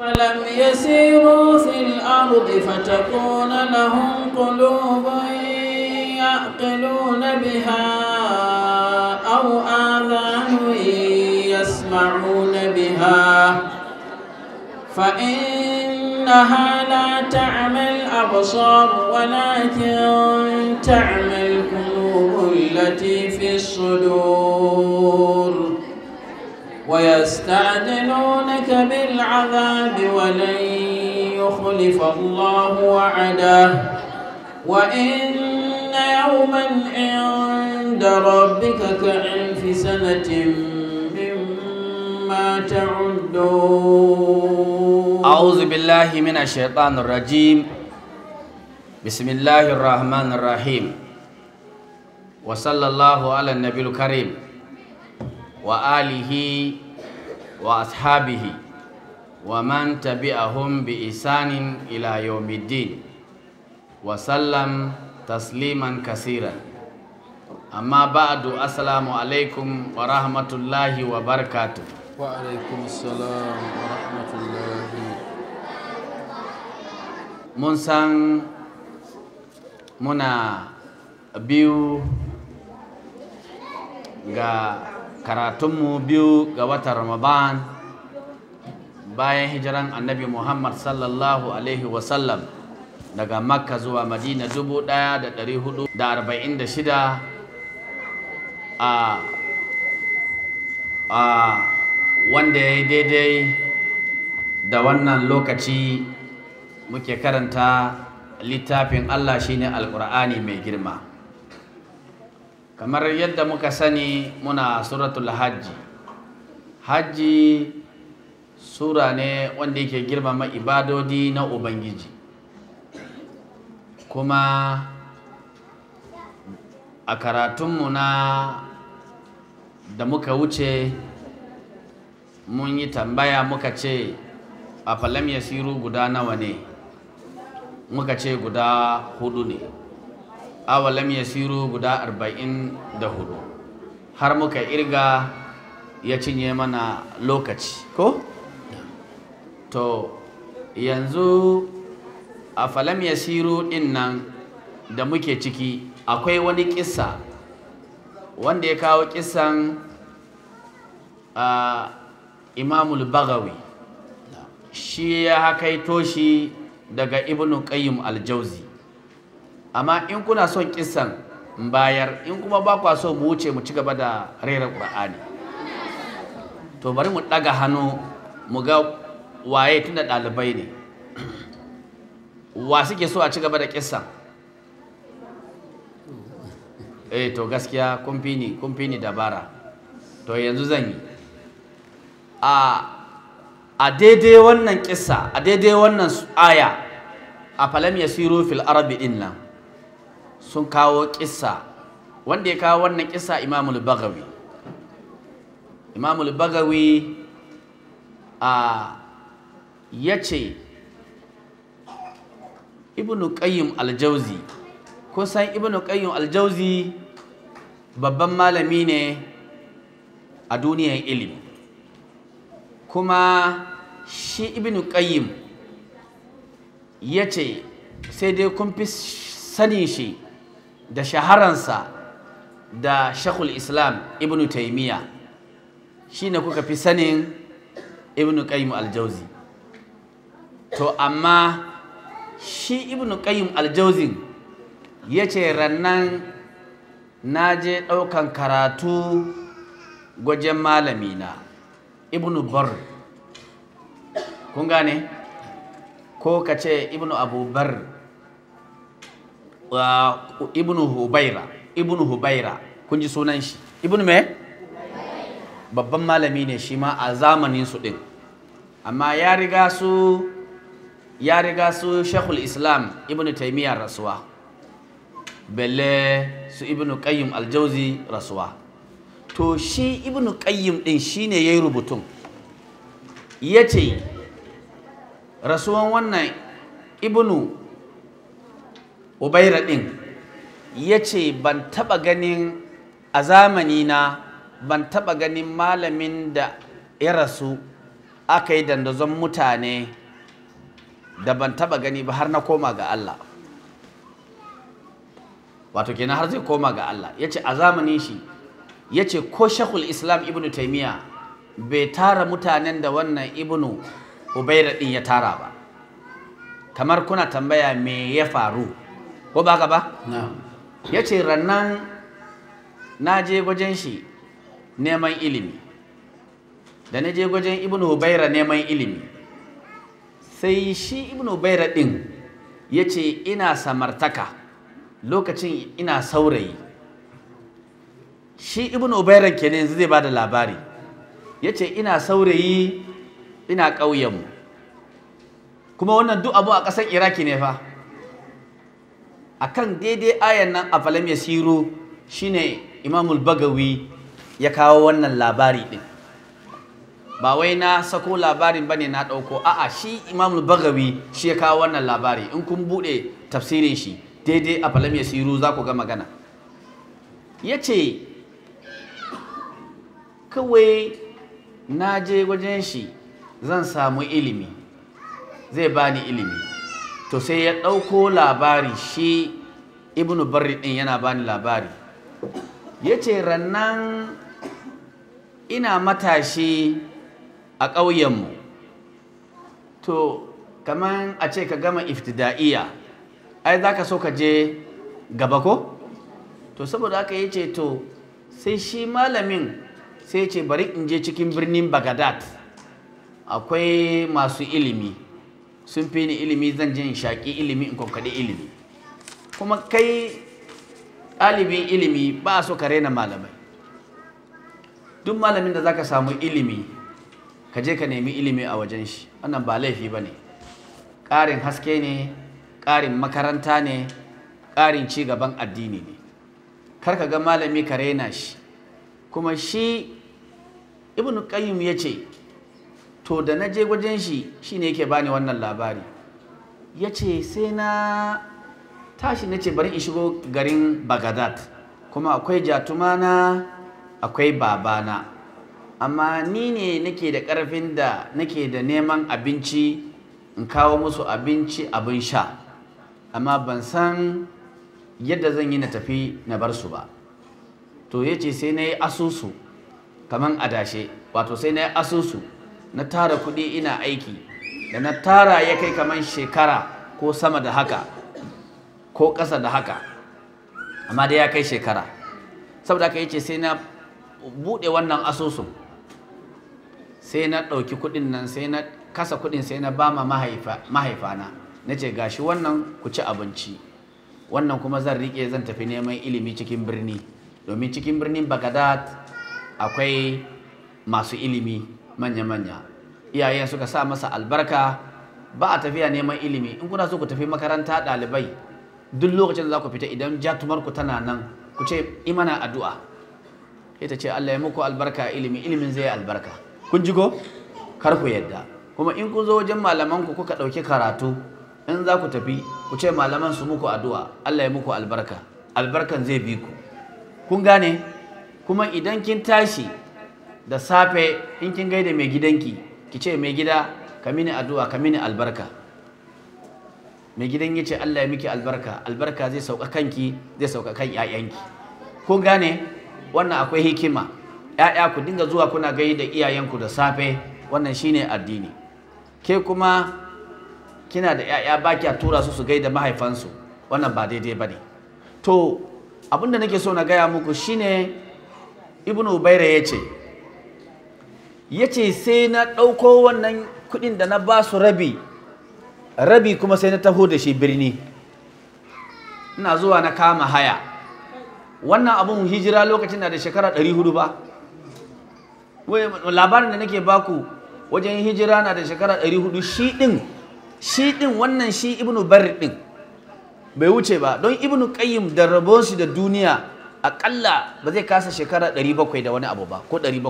فلم يسيروا في الأرض فتكون لهم قلوب يعقلون بها أو آذان يسمعون بها فإنها لا تعمى الأبصار ولكن تعمى القلوب التي في الصدور. ويستعجلونك بالعذاب ولن يخلف الله وعده وإن يوما عند ربك كألف سنة مما تعدون. أعوذ بالله من الشيطان الرجيم. بسم الله الرحمن الرحيم، وصلى الله على النبي الكريم وآله وأصحابه ومن تبعهم بإحسان إلى يوم الدين وسلم تسليما كثيرا. أما بعد، السلام عليكم ورحمة الله وبركاته. وعليكم السلام ورحمة الله. Mun san muna 2 ga karatunmu, 2 ga watan Ramadan bayan hijiran Annabi Muhammad sallallahu alaihi wasallam daga Makka zuwa Madina 1446, a wanda ya yi daidai da wannan lokaci muke karanta littafin Allah, shine Alƙur'ani mai girma. Kamar yadda muka sani, muna suratul Hajji. Hajji sura ne wanda yake girmama ibadodi na Ubangiji. Kuma a karatunmu na da muka wuce, mun yi tambaya, muka ce a falam yasiru guda nawa ne? Muka ce guda 4 ne. Awalam yasiru guda 44. Har muka irga ya cinye mana lokaci ko? To yanzu a falam yasiru din nan da muke ciki, akwai wani kissa wanda ya kawo kissan a Imamul Bagawi, shi ya hakaito shi daga Ibnu Qayyim al-Jauzi. Amma in kuna son kissan bayar, in kuma ba kwa so, mu wuce mu ci gaba da rera Qur'ani. To bari mu daga hannu mu ga waye, tunda ɗalibai ne, wa suke so a ci gaba da kissan? Eh, to gaskiya kun fi ni dabara. To yanzu zan yi a daidai wannan kissa, a daidai wannan aya, a falam yasiru fil ardi din nan, sun kawo kissa. Wanda ya kawo wannan kissa Imamul Bagawi. Imamul Bagawi a yace Ibnu Qayyim al-Jauzi, kusan Ibnu Qayyim al-Jauzi babban malami ne a duniyar ilimi. Kuma shi Ibnu Qayyim ya ce sai dai kun fi sanin shi da shaharansa da Shekul Islam Ibnu Taimiyya, shi ne kuka fi sanin Ibnu Qayyim al-Jauzi. To amma shi Ibnu Qayyim al-Jauzi ya ce rannan na je ɗaukan karatu gwajen malamina Ibnu Bar, kun gane ko? Ka ce Ibnu Abubar, Ibnu Hubaira, Ibnu Hubaira. Kun ji sunan shi, Ibnu me? Babban malami ne shi ma a zamanin su din, amma ya riga su Shekul Islam Ibnu Taimiyya rasuwa, belle su Ibnu Qayyim al-Jauzi rasuwa. To shi Ibnu Qayyim din shine yayi rubutun, yace rasuwan wannan Ibnu Ubaira din, yace ban taba ganin a zamani na, ban taba ganin malamin da ya rasu aka yi dandazon mutane da ban taba gani ba har na koma ga Allah. Wato kenan har zai koma ga Allah. Ya ce a zamanin shi, ya ce ko Shekul Islam Ibn Taimiyya bai tara mutanen da wannan Ibn Hubaira din ya tara ba. Kamar kuna tambaya me ya faru, ko ba ka ba? Ya ce rannan na je wajen shi neman ilimi. Da na je wajen Ibn Hubaira neman ilimi, sai shi Ibn Hubaira din ya ce ina samartaka lokacin ina saurayi. Shi Ibn Hubaira kenan yanzu zai bada labari. Ya ce ina saurayi ina ƙauyenmu. Kuma wannan duk abu a ƙasar Iraki ne fa. Akan daidai ayan nan a falam yasiru shine Imamul Bagawi ya kawo wannan labari din. Ba wai na sako labarin bane na ɗauko, a'a shi Imamul Bagawi shi ya kawo wannan labari. In kun buɗe tafsirin shi daidai a falam yasiru za ku ga magana. Ya ce kawai na je wajen shi zan samu ilimi, zai bani ilimi. To sai ya ɗauko labari, shi Ibn Barri ɗin yana bani labari. Ya ce rannan ina matashi a ƙauyenmu. To kaman a ce ka gama iftida'iya, ai za ka so ka je gaba ko? To saboda haka ya ce to sai shi malamin sai ce bari in je cikin birnin Baghdad, akwai masu ilimi sun fi ni ilimi, zan je in shaƙi ilimi in kwankwaɗi ilimi. Kuma kai ɗalibin ilimi ba so ka rena malamai. Duk malamin da za ka samu ilimi ka je ka nemi ilimi a wajen shi, wannan ba laifi ba ne. Ƙarin haske ne, ƙarin makaranta ne, ƙarin ci gaban addini ne. Kar ka ga malami ka rena shi. Kuma shi Ibn Qayyim ya ce to da na je wajen shi shine yake bani wannan labari. Ya ce sai na tashi na ce bari in shigo garin Baghdad, kuma akwai jatumana akwai babana, amma ni ne nake da ƙarfin da nake da neman abinci in kawo musu abinci abin sha, amma ban san yadda zan yi na tafi na bar su ba. To ya ce sai na yi asusu kaman adashe, wato sai na yi asusu na tara kuɗi ina aiki, da na tara ya kai kaman shekara ko sama da haka ko ƙasa da haka, amma dai ya kai shekara. Saboda haka ya ce sai na buɗe wannan asusun, sai na ɗauki kuɗin nan, sai na kasa kuɗin, sai na ba ma mahaifana. Na ce gashi wannan ku ci abinci, wannan kuma zan riƙe zan tafi neman ilimi cikin birni, domin cikin birnin Baghdad akwai masu ilimi manya-manya. Iyayen suka sa masa albarka. Ba a tafiya neman ilimi. In kuna so ku tafi makaranta ɗalibai, duk lokacin da za ku fita idan jatumarku tana nan ku ce imana addu'a, ita ce Allah ya muku albarka ilimi, ilimin zai albarka. Kun ji ko? Kar ku yadda. Kuma in kun zo wajen malamanku kuka ɗauki karatu, in za ku tafi ku ce malaman su muku addu'a, Allah ya muku albarka, albarkan zai bi ku. Kun gane? Kuma idan kin tashi da safe in kin gaida mai gidanki, ki ce mai gida ka mini addu'a, ka mini albarka. Mai gidan ya ce Allah ya miki albarka, albarka zai sauka kanki, zai sauka kan 'ya'yanki. Kun gane? Wannan akwai hikima. 'Ya'ya ku dinga zuwa kuna gaida iyayenku da safe, wannan shine addini. Ke kuma kina da 'ya'ya ba kya tura su su gaida mahaifansu, wannan ba daidai ba ne. To abinda nake so na gaya muku shine Ibn Hubaira ya ce sai na ɗauko wannan kuɗin da na ba su rabi, rabi kuma sai na taho da shi birni. Ina zuwa na kama haya. Wannan abun hijira lokacin na da shekara 400 ba. Labarin da nake baku wajen hijira na da shekara 400, shi ɗin wannan shi Ibn Barri ɗin bai wuce ba. Don Ibn Qayyim da rabon shi da duniya aƙalla ba zai kasa shekara 700 da wani abu ba, ko 700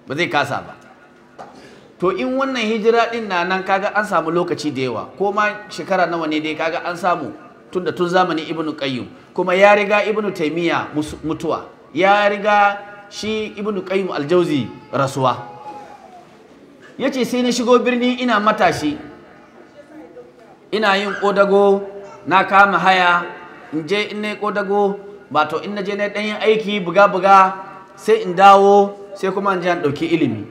ba zai kasa ba. To in wannan hijira ɗin na nan kaga an samu lokaci da yawa, ko ma shekara nawa ne dai kaga an samu tun da tun zamanin Ibn Qayyim. Kuma ya riga Ibn Taymiyyah mutuwa, ya riga shi Ibn Qayyim al-Jauzi rasuwa. Yace sai na shigo birni ina matashi, ina yin kodago, na kama haya, in je in nayi kodago, wato in na je na ɗan yin aiki buga-buga sai in dawo, sai kuma in je in ɗauki ilimi.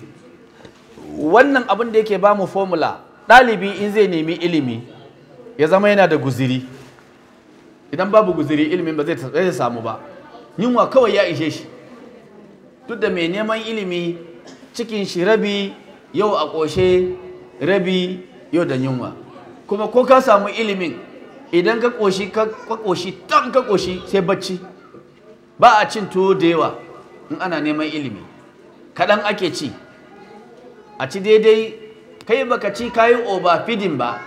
Wannan abin da yake ba mu formula, ɗalibi in zai nemi ilimi ya zama yana da guziri. Idan babu guziri ilimin ba zai samu ba, yunwa kawai ya ishe shi. Duk da mai neman ilimi cikin shi rabi yau a ƙoshe, rabi yau da yunwa. Kuma ko ka samu ilimin, idan ka ƙoshi, ka ƙoshi tan ka ƙoshi sai bacci. Ba a cin tuwo da yawa in ana neman ilimi, kaɗan ake ci, a ci daidai. Kai baka ci kayi overfeeding ba,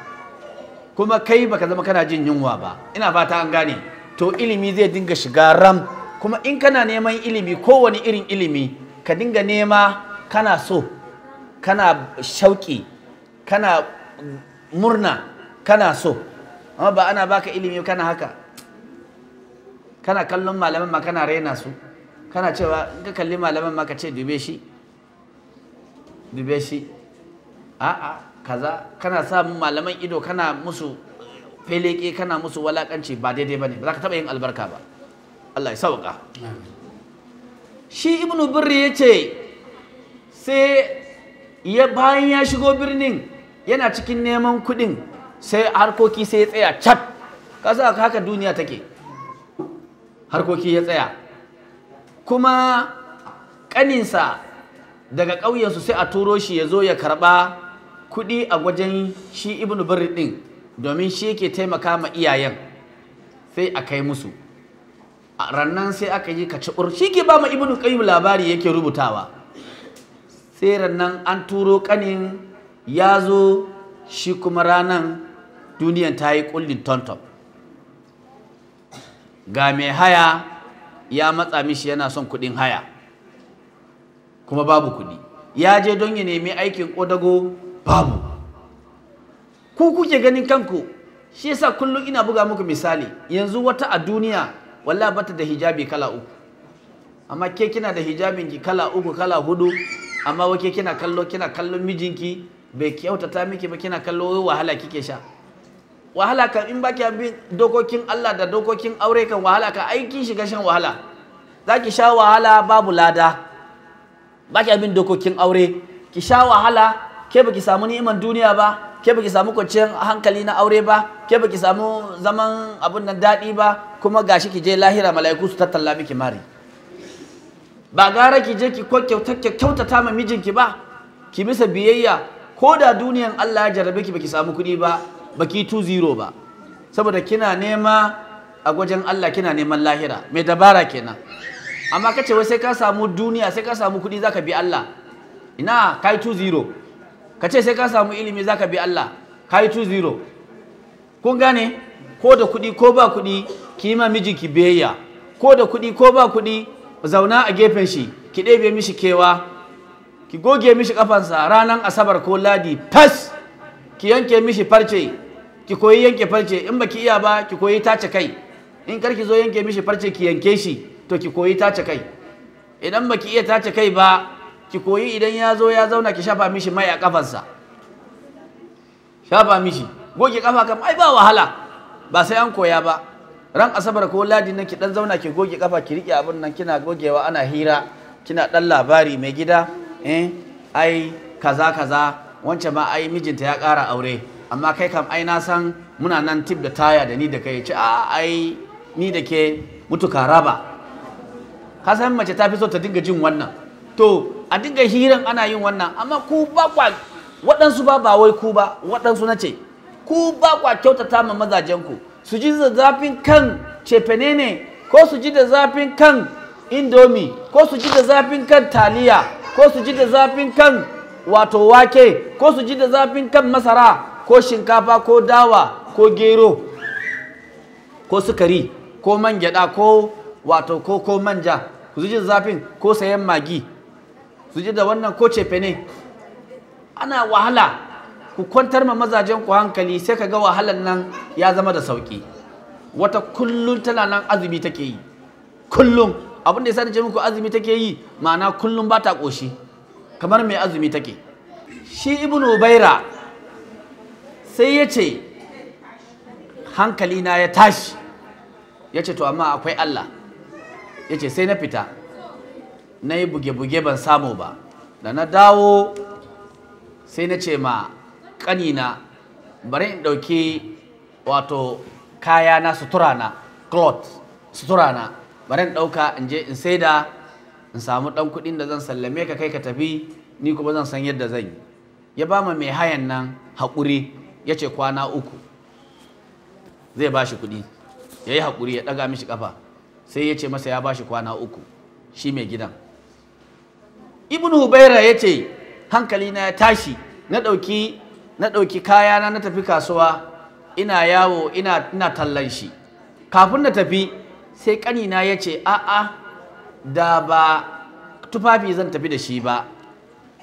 kuma kai baka zama kana jin yunwa ba. Ina fata an gane. To ilimi zai dinga shiga ram. Kuma in kana neman ilimi, kowane irin ilimi ka dinga nema, kana so, kana shauƙi, kana murna, kana so. Amma ba ana baka ilimi kana haka, kana kallon malaman ma kana raina su, kana cewa in ka kalli malaman ma ka ce dube shi, dube shi, a'a kaza, kana sa malaman ido, kana musu feleke, kana musu walakanci, ba daidai bane, ba za ka taɓa yin albarka ba. Allah ya sauka. Shi Ibnu Birri ya ce sai ya bayan ya shigo birnin yana cikin neman kuɗin, sai harkoki sai ya tsaya cat. Kasa haka duniya take, harkoki ya tsaya. Kuma ƙaninsa daga ƙauyensu sai a turo shi ya zo ya karɓa kuɗi a wajen shi Ibnu Birri ɗin, domin shi yake taimaka ma iyayen, sai a kai musu. Rannan sai aka yi kaciɓur, shi ke ba ma Ibnu Qayyim labari yake rubutawa. Sai rannan an turo ƙanin ya zo, shi kuma ranan duniyan ta yi ƙullin tonton. Ga mai haya ya matsa mishi yana son kuɗin haya, kuma babu kuɗi. Ya je don ya nemi aikin ƙodago, babu. Ku kuke ganin kanku, shi yasa kullum ina buga muku misali. Yanzu wata a duniya wallahi bata da hijabi kala uku, amma ke kina da hijabin ki kala uku, kala hudu, amma wake kina kallo, kina kallon mijinki bai kyautata miki ba, kina kallo wahala kike sha. Wahala kan in baki bin dokokin Allah da dokokin aure kan wahala kan aikin shiga shan wahala. Zaki sha wahala babu lada. Baki bin dokokin aure, ki sha wahala, ke baki samu ni'iman duniya ba, ke baki samu kwanciyar hankali na aure ba, ke baki samu zaman abun nan daɗi ba, kuma gashi ki je lahira mala'iku su tattalla miki mari. Ba gara ki je ki kyautata ma mijinki ba, ki misa biyayya, ko da duniyan Allah ya jarrabe ki baki samu kuɗi ba, baki 2-0 ba, saboda kina nema a wajen Allah, kina neman lahira. Mai dabara kenan. Amma kace wai sai ka samu duniya, sai ka samu kuɗi zaka bi Allah, ina kai 2-0. Kace sai ka samu ilimi zaka bi Allah, kai 2-0. Kun gane? Ko da kuɗi ko ba kuɗi, ki ma mijinki biyayya. Ko da kuɗi ko ba kuɗi, zauna a gefen shi, ki ɗebe mishi kewa, ki goge mishi kafansa ranar Asabar ko Ladi fas, ki yanke mishi farce, ki koyi yanke farce. In baki iya ba, ki koyi tace kai. In kar ki zo yanke mishi farce ki yanke shi, to ki koyi tace kai. Idan baki iya tace kai ba, ki koyi idan ya zo ya zauna ki shafa mishi mai a kafansa, shafa mishi, goge kafa kam ai ba wahala, ba sai an koya ba. Ran Asabar ko Ladi nan ki dan zauna ki goge kafa, ki rike abin nan kina gogewa, ana hira, kina dan labari, mai gida ai kaza kaza, wancan ma ai mijinta ya ƙara aure, amma kai kam ai na san muna nan tip da taya da ni da kai. Ce a ai ni da ke mutuka raba. Ka san mace ta fi so ta dinga jin wannan. To a dinga hiran ana yin wannan. Amma ku ba kwa, waɗansu ba wai ku ba, waɗansu na ce ku ba kwa kyautata ma mazajenku. Su ji da zafin kan cefene ne, ko su ji da zafin kan indomi, ko su ji da zafin kan taliya, ko su ji da zafin kan wato wake, ko su ji da zafin kan masara, ko shinkafa, ko dawa, ko gero, ko sukari, ko man gyada, ko wato ko manja. Su ji da zafin ko sayan magi, su ji da wannan ko cefene. Ana wahala. Ku kwantar ma mazajen ku hankali, sai ka ga wahalan nan ya zama da sauki. Wata kullum tana nan azumi take yi, kullum. Abin da yasa nace muku azumi take yi, ma'ana kullum ba ta koshi, kamar mai azumi take. Shi Ibn Hubaira sai ya ce hankali na ya tashi, ya ce to amma akwai Allah. Ya ce sai na fita na yi buge-buge ban samu ba. Da na dawo sai na ce ma ƙanina bari in ɗauki wato kaya na, sutura na, cloth sutura na, bari in ɗauka in je in saida in samu ɗan kuɗin da zan sallame ka kai ka tafi, ni kuma zan san yadda zan yi. Ya ba ma mai hayan nan haƙuri, ya ce kwana 3 zai ba shi kuɗi, ya yi haƙuri ya ɗaga mishi ƙafa. Sai ya ce masa ya ba shi kwana 3 shi mai gidan. Ibn Hubaira ya ce hankali na ya tashi, na ɗauki kayana na tafi kasuwa, ina yawo ina tallan shi. Kafin na tafi sai ƙanina ya ce a'a, da ba tufafi zan tafi da shi ba,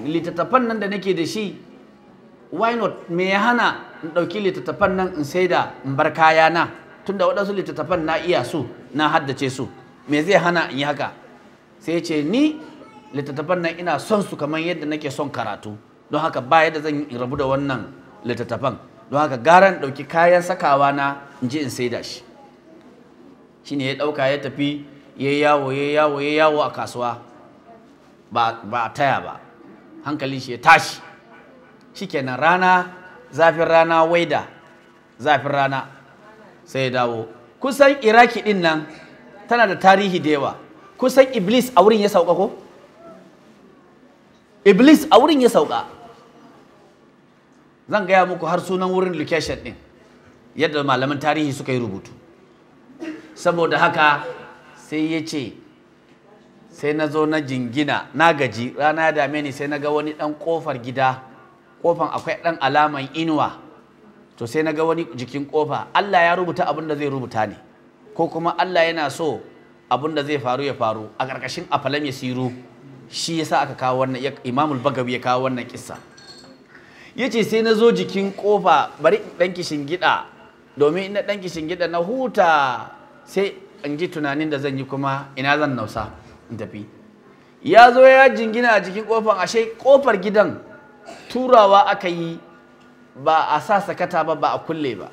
littattafan nan da nake da shi, why not, me ya hana in ɗauki littattafan nan in saida in bar kayana, tunda waɗansu littattafan na iya su, na haddace su, me zai hana in yi haka? Sai ya ce ni littattafan nan ina son su kamar yadda nake son karatu, don haka ba yadda zan yi rabu da wannan littattafan, don haka gara in ɗauki kayan sakawa na in je in saida shi. Shine ya ɗauka ya tafi, ya yawo ya yawo ya yawo a kasuwa, ba a taya ba, hankalin shi ya tashi. Shikenan rana, zafin rana, waida zafin rana, sai ya dawo. Kusan Iraki din nan tana da tarihi da yawa. Kusan Iblis a wurin ya sauka ko? Iblis a wurin ya sauka. Zan gaya muku har sunan wurin location din, yadda malaman tarihi suka yi rubutu. Saboda haka sai ya ce sai na zo na jingina, na gaji, rana ya dame ni, sai na ga wani ɗan ƙofar gida, ƙofan akwai ɗan alaman inuwa. To sai na ga wani jikin ƙofa, Allah ya rubuta abin da zai rubuta ne, ko kuma Allah yana so abin da zai faru ya faru a ƙarƙashin afalam ya siru. Shi yasa aka kawo wannan, Imamul Bagawi ya kawo wannan kissa. Yace sai na zo jikin ƙofa, bari in ɗan kishingida, domin in na ɗan kishingida na huta, sai in ji tunanin da zan yi kuma ina zan nausa in tafi. Ya zo ya jingina a jikin ƙofan, ashe ƙofar gidan turawa aka yi, ba a sa sakata ba, ba a kulle ba.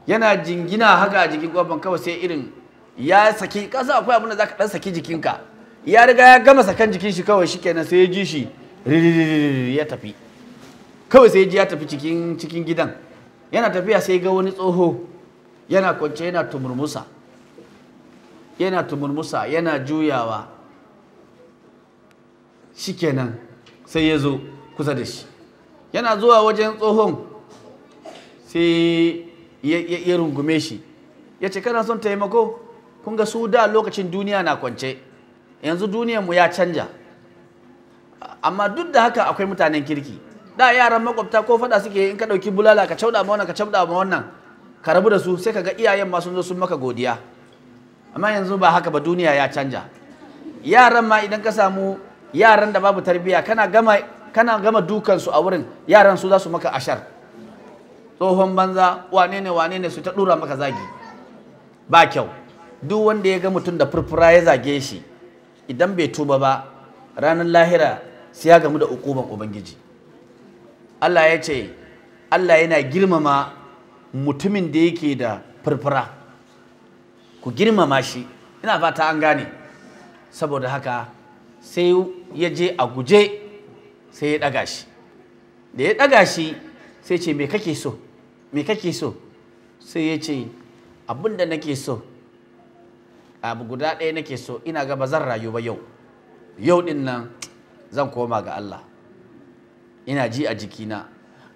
Yana jingina haka a jikin ƙofan, kawai sai irin ya saki kasa, akwai abin da zaka dan saki jikinka, ya riga ya gama sakan jikin shi kawai, shikenan sai ya ji shi ya tafi. Kawai sai ya ji ya tafi cikin gidan. Yana tafiya sai ga wani tsoho yana kwance, yana tumurmusa, yana tumurmusa, yana juyawa. Shikenan sai ya zo kusa da shi. Yana zuwa wajen tsohon sai ya rungume shi, ya ce kana son taimako? Kun ga su da lokacin duniya na kwance, yanzu duniyarmu ya canja, amma duk da haka akwai mutanen kirki. Da yaran makwabta ko fada suke, in ka ɗauki bulala ka cauɗa ma wannan, ka cauɗa ma wannan, ka rabu da su, sai ka ga iyayen ma sun zo sun maka godiya. Amma yanzu ba haka ba, duniya ya canja. Yaran ma idan ka samu yaran da babu tarbiyya, kana gama dukansu a wurin, yaran su za su maka ashar, tsohon banza, wane ne wane ne, su ta dura maka zagi. Ba kyau. Duk wanda ya ga mutum da furfura ya zage shi, idan bai tuba ba, ranar lahira sai ya gamu da ukuban Ubangiji. Allah ya ce Allah yana girmama mutumin da yake da furfura, ku girmama shi. Ina fata an gane. Saboda haka sai ya je a guje, sai ya ɗaga shi. Da ya ɗaga shi sai ce me kake so, me kake so? Sai ya ce abin da nake so, abu guda ɗaya nake so, ina ga ba zan rayu ba yau, yau ɗin nan zan koma ga Allah, ina ji a jikina,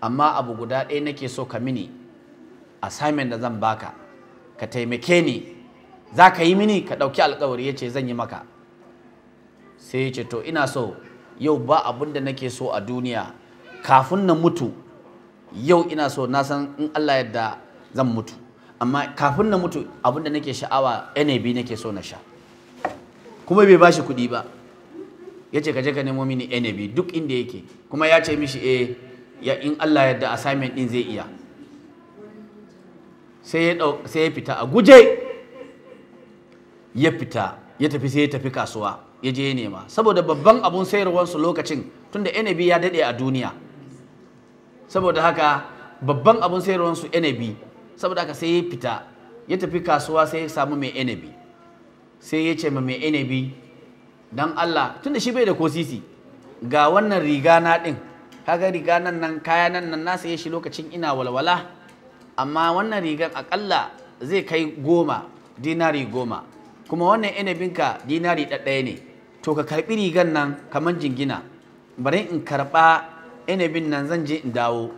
amma abu guda ɗaya nake so ka mini, assignment da zan baka, ka taimake ni, za ka yi mini, ka ɗauki alkawari. Ya ce zan yi maka. Sai ya ce to ina so yau ba abin da nake so a duniya kafin na mutu, yau ina so, na san in Allah yadda zan mutu, amma kafin na mutu abin da nake sha'awa NAB nake so na sha. Kuma bai bashi kuɗi ba, ya ce ka je ka nemo mini NAB duk inda yake. Kuma ya ce mishi eh, ya in Allah yadda assignment din zai iya. Sai ya fita a guje, ya fita ya tafi, sai ya tafi kasuwa ya je ya nema, saboda babban abun sayarwarsu lokacin Tunda inabi ya daɗe a duniya. Saboda haka babban abun sayarwansu inabi. Saboda haka sai ya fita, ya tafi kasuwa sai ya samu mai inabi. Sai ya ce ma mai inabi, dan Allah, tunda shi bai da ko sisi, ga wannan riga na ɗin, kaga riga nan nan kaya nan nan na saye shi lokacin ina walwala, amma wannan rigan akalla zai kai 10 dinari 10, kuma wannan inabinka dinari 1 ne, to ka karbi rigan nan kaman jingina, bari in karba inabin nan zan je in dawo,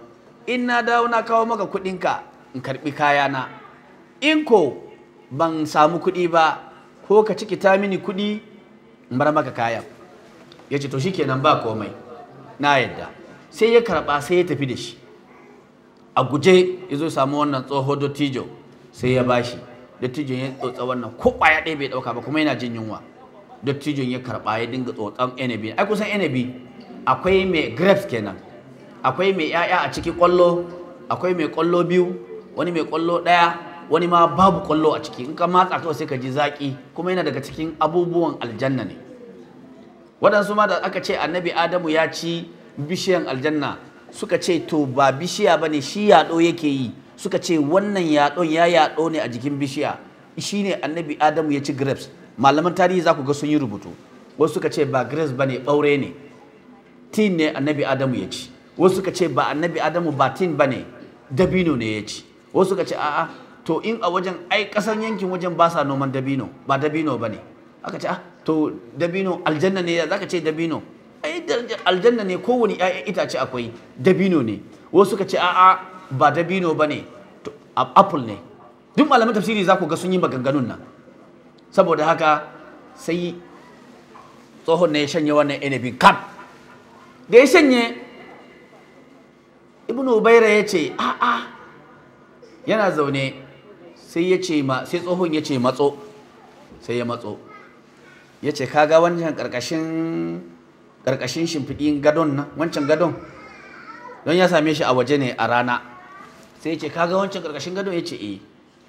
in na dawo na kawo maka kuɗinka in karbi kayana, in ko ban samu kuɗi ba ko ka cikita mini kuɗi in bar maka kayan. Ya ce to shikenan ba komai, na yadda. Sai ya karba sai ya tafi da shi a guje, ya zo samu wannan tsoho dottijo sai ya bashi. Dattijon ya tsotsa wannan ko kwaya ɗaya bai ɗauka ba, kuma yana jin yunwa. Dattijon ya karɓa ya dinga tsotsan inabi. Ai kusan inabi akwai mai grapes kenan, akwai mai 'ya'ya a ciki ƙwallo, akwai mai ƙwallo 2, wani mai ƙwallo 1, wani ma babu ƙwallo a ciki. In ka matsa kawai sai ka ji zaƙi, kuma yana daga cikin abubuwan aljanna ne. Waɗansu ma da aka ce annabi Adamu ya ci bishiyan aljanna, suka ce to ba bishiya ba ne, shi yaɗo yake yi. Suka ce wannan yaɗon ya yaɗo ne a jikin bishiya, shi ne annabi Adamu ya ci grapes. Malaman tarihi za ku ga sun yi rubutu. Wasu suka ce ba grapes ba ne, ɓaure ne, tin ne annabi Adamu ya ci. Wasu suka ce ba annabi Adamu ba tin ba ne, dabino ne ya ci. Wasu suka ce a'a, to in a wajen ai ƙasan yankin wajen ba sa noman dabino, ba dabino ba ne. Aka ce ah, to dabino aljanna ne, za ka ce dabino? Ai aljanna ne, kowane 'ya'yan itace akwai dabino ne. Wasu suka ce a'a, ba dabino ba ne, apple ne. Duk malaman tafsiri za ku ga sun yi maganganun nan. Saboda haka sai tsohon ne ya shanye wannan inabin kaf. Da ya shanye, Ibn Ubaira ya ce a'a, yana zaune sai ya ce ma, sai tsohon ya ce matso, sai ya matso. Ya ce kaga wancan karkashin shimfiɗin gadon nan, wancan gadon, don ya same shi a waje ne a rana. Sai ya ce kaga wancan karkashin gadon? Ya ce eh.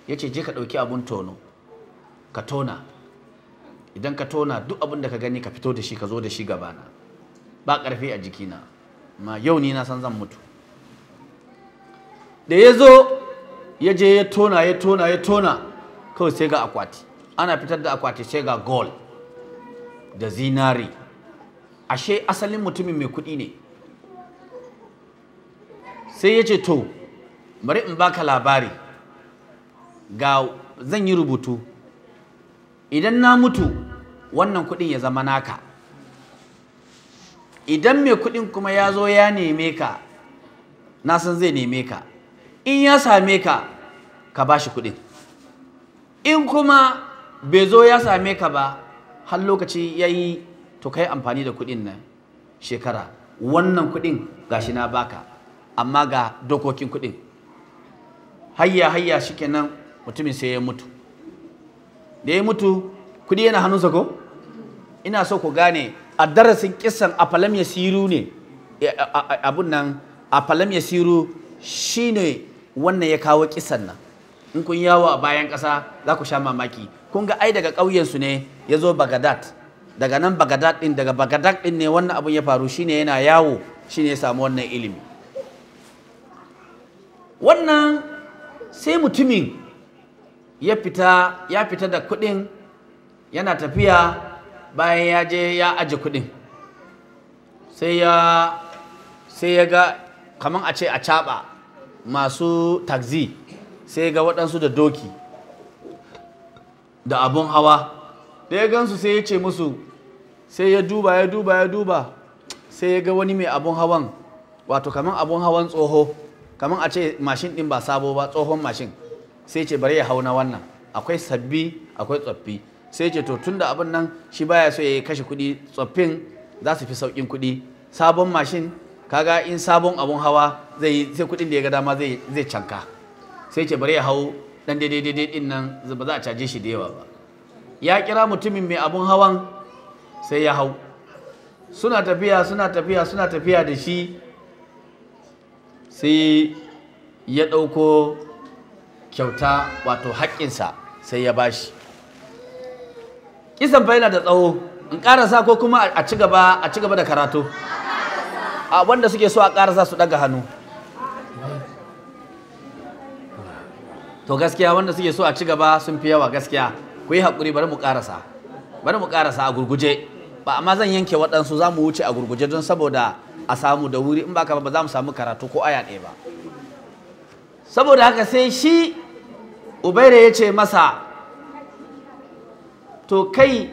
Ya ce je ka ɗauki abun tono, ka tona. Idan ka tona duk abun da ka gani ka fito da shi, ka zo da shi gabana. Ba ƙarfi a jikina, amma yau ni na san zan mutu. Da ya zo ya je ya tona, ya tona, ya tona, kawai sai ga akwati. Ana fitar da akwati sai ga gold da zinari. Ashe asalin mutumin mai kuɗi ne. Sai ya ce to bari in baka labari, ga zan yi rubutu, idan na mutu wannan kuɗin ya zama naka, idan mai kuɗin kuma ya zo ya neme ka, na san zai neme ka, in ya same ka ka bashi kuɗin, in kuma bai zo ya same ka ba har lokaci ya yi, to kai amfani da kuɗin nan shekara, wannan kuɗin gashi na baka, amma ga dokokin kuɗin. Hayya hayya shikenan, mutumin sai ya mutu. Da ya mutu kuɗi yana hannunsa ko? Ina so ku gane a darasin kissan afalam yasiru ne, abun nan afalam yasiru shine wannan ya kawo kissan nan. In kun yawo a bayan ƙasa za ku sha mamaki. Kun ga ai daga ƙauyensu ne ya zo Bagadad. Daga nan Bagadad ɗin, daga Bagadad ɗin ne wannan abun ya faru, shine yana yawo, shine ya samu wannan ilimi. Wannan sai mutumin ya fita da kuɗin, yana tafiya, bayan ya je ya aje kuɗin. Sai ya ga kaman a ce a caɓa masu taxi, sai ga waɗansu da doki da abun hawa. Da ya gansu sai ya ce musu, sai ya duba ya duba ya duba, sai ya ga wani mai abun hawan, wato kaman abun hawan tsoho, kaman a ce mashin ɗin ba sabo ba, tsohon mashin. Sai ce bari ya hau na wannan, akwai sabbi akwai tsoffi. Sai ce to tunda abun nan shi baya so ya kashe kuɗi, tsoffin za su fi sauƙin kuɗi, sabon mashin kaga in sabon abun hawa zai sai kuɗin da ya ga dama zai canka. Sai ce bari ya hau dan daidai daidai din nan, ba za a caje shi da yawa ba. Ya kira mutumin mai abun hawan sai ya hau. Suna tafiya suna tafiya suna tafiya da shi, sai ya ɗauko kyauta wato haƙƙinsa sai ya bashi. Kisan fa yana da tsawo, in ƙarasa ko kuma a ci gaba da karatu? A wanda suke so a ƙarasa su daga hannu. To gaskiya wanda suke so a ci gaba sun fi yawa gaskiya. Ku yi haƙuri, bari mu ƙarasa. Bari mu ƙarasa a gurguje. Ba amma zan yanke waɗansu, za mu wuce a gurguje don saboda a samu da wuri, in ba ka ba za mu samu karatu ko aya ɗaya ba. Saboda haka sai shi Ubaira ya ce masa, to kai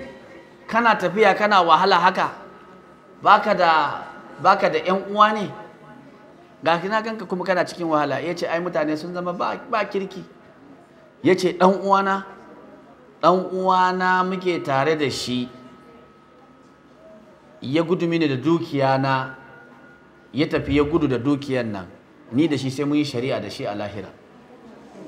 kana tafiya kana wahala haka, baka da ƴan uwa ne, ga na ganka kuma kana cikin wahala. Ya ce ai mutane sun zama ba kirki. Ya ce ɗan uwana muke tare da shi, ya gudu mini da dukiya na, ya tafi ya gudu da dukiyan nan, ni da shi sai mun yi shari'a da shi a lahira.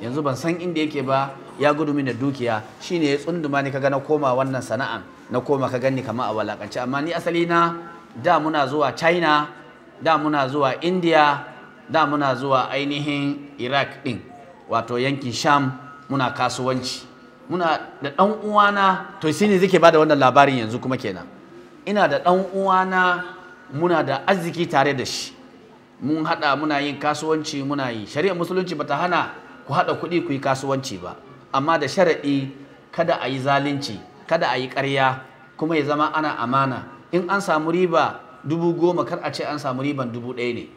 Yanzu ban san inda yake ba, ya gudu mini da dukiya, shine ya tsunduma ni kaga na koma wannan sana'an, na koma ka ganni kamar a walakance. Amma ni asali na da muna zuwa China, da muna zuwa India, da muna zuwa ainihin Iraq din, wato yankin Sham, muna kasuwanci. Muna da ɗan uwana, to shine zai bada wannan labarin yanzu kuma kenan. Ina da ɗan uwana, muna da arziki tare da shi, mun haɗa muna yin kasuwanci, muna yi. Shari'ar musulunci bata hana ku haɗa kuɗi ku yi kasuwanci ba, amma da sharaɗi kada a yi zalunci, kada a yi ƙarya, kuma ya zama ana amana. In an samu riba 10,000, kar a ce an samu riban 1,000 ne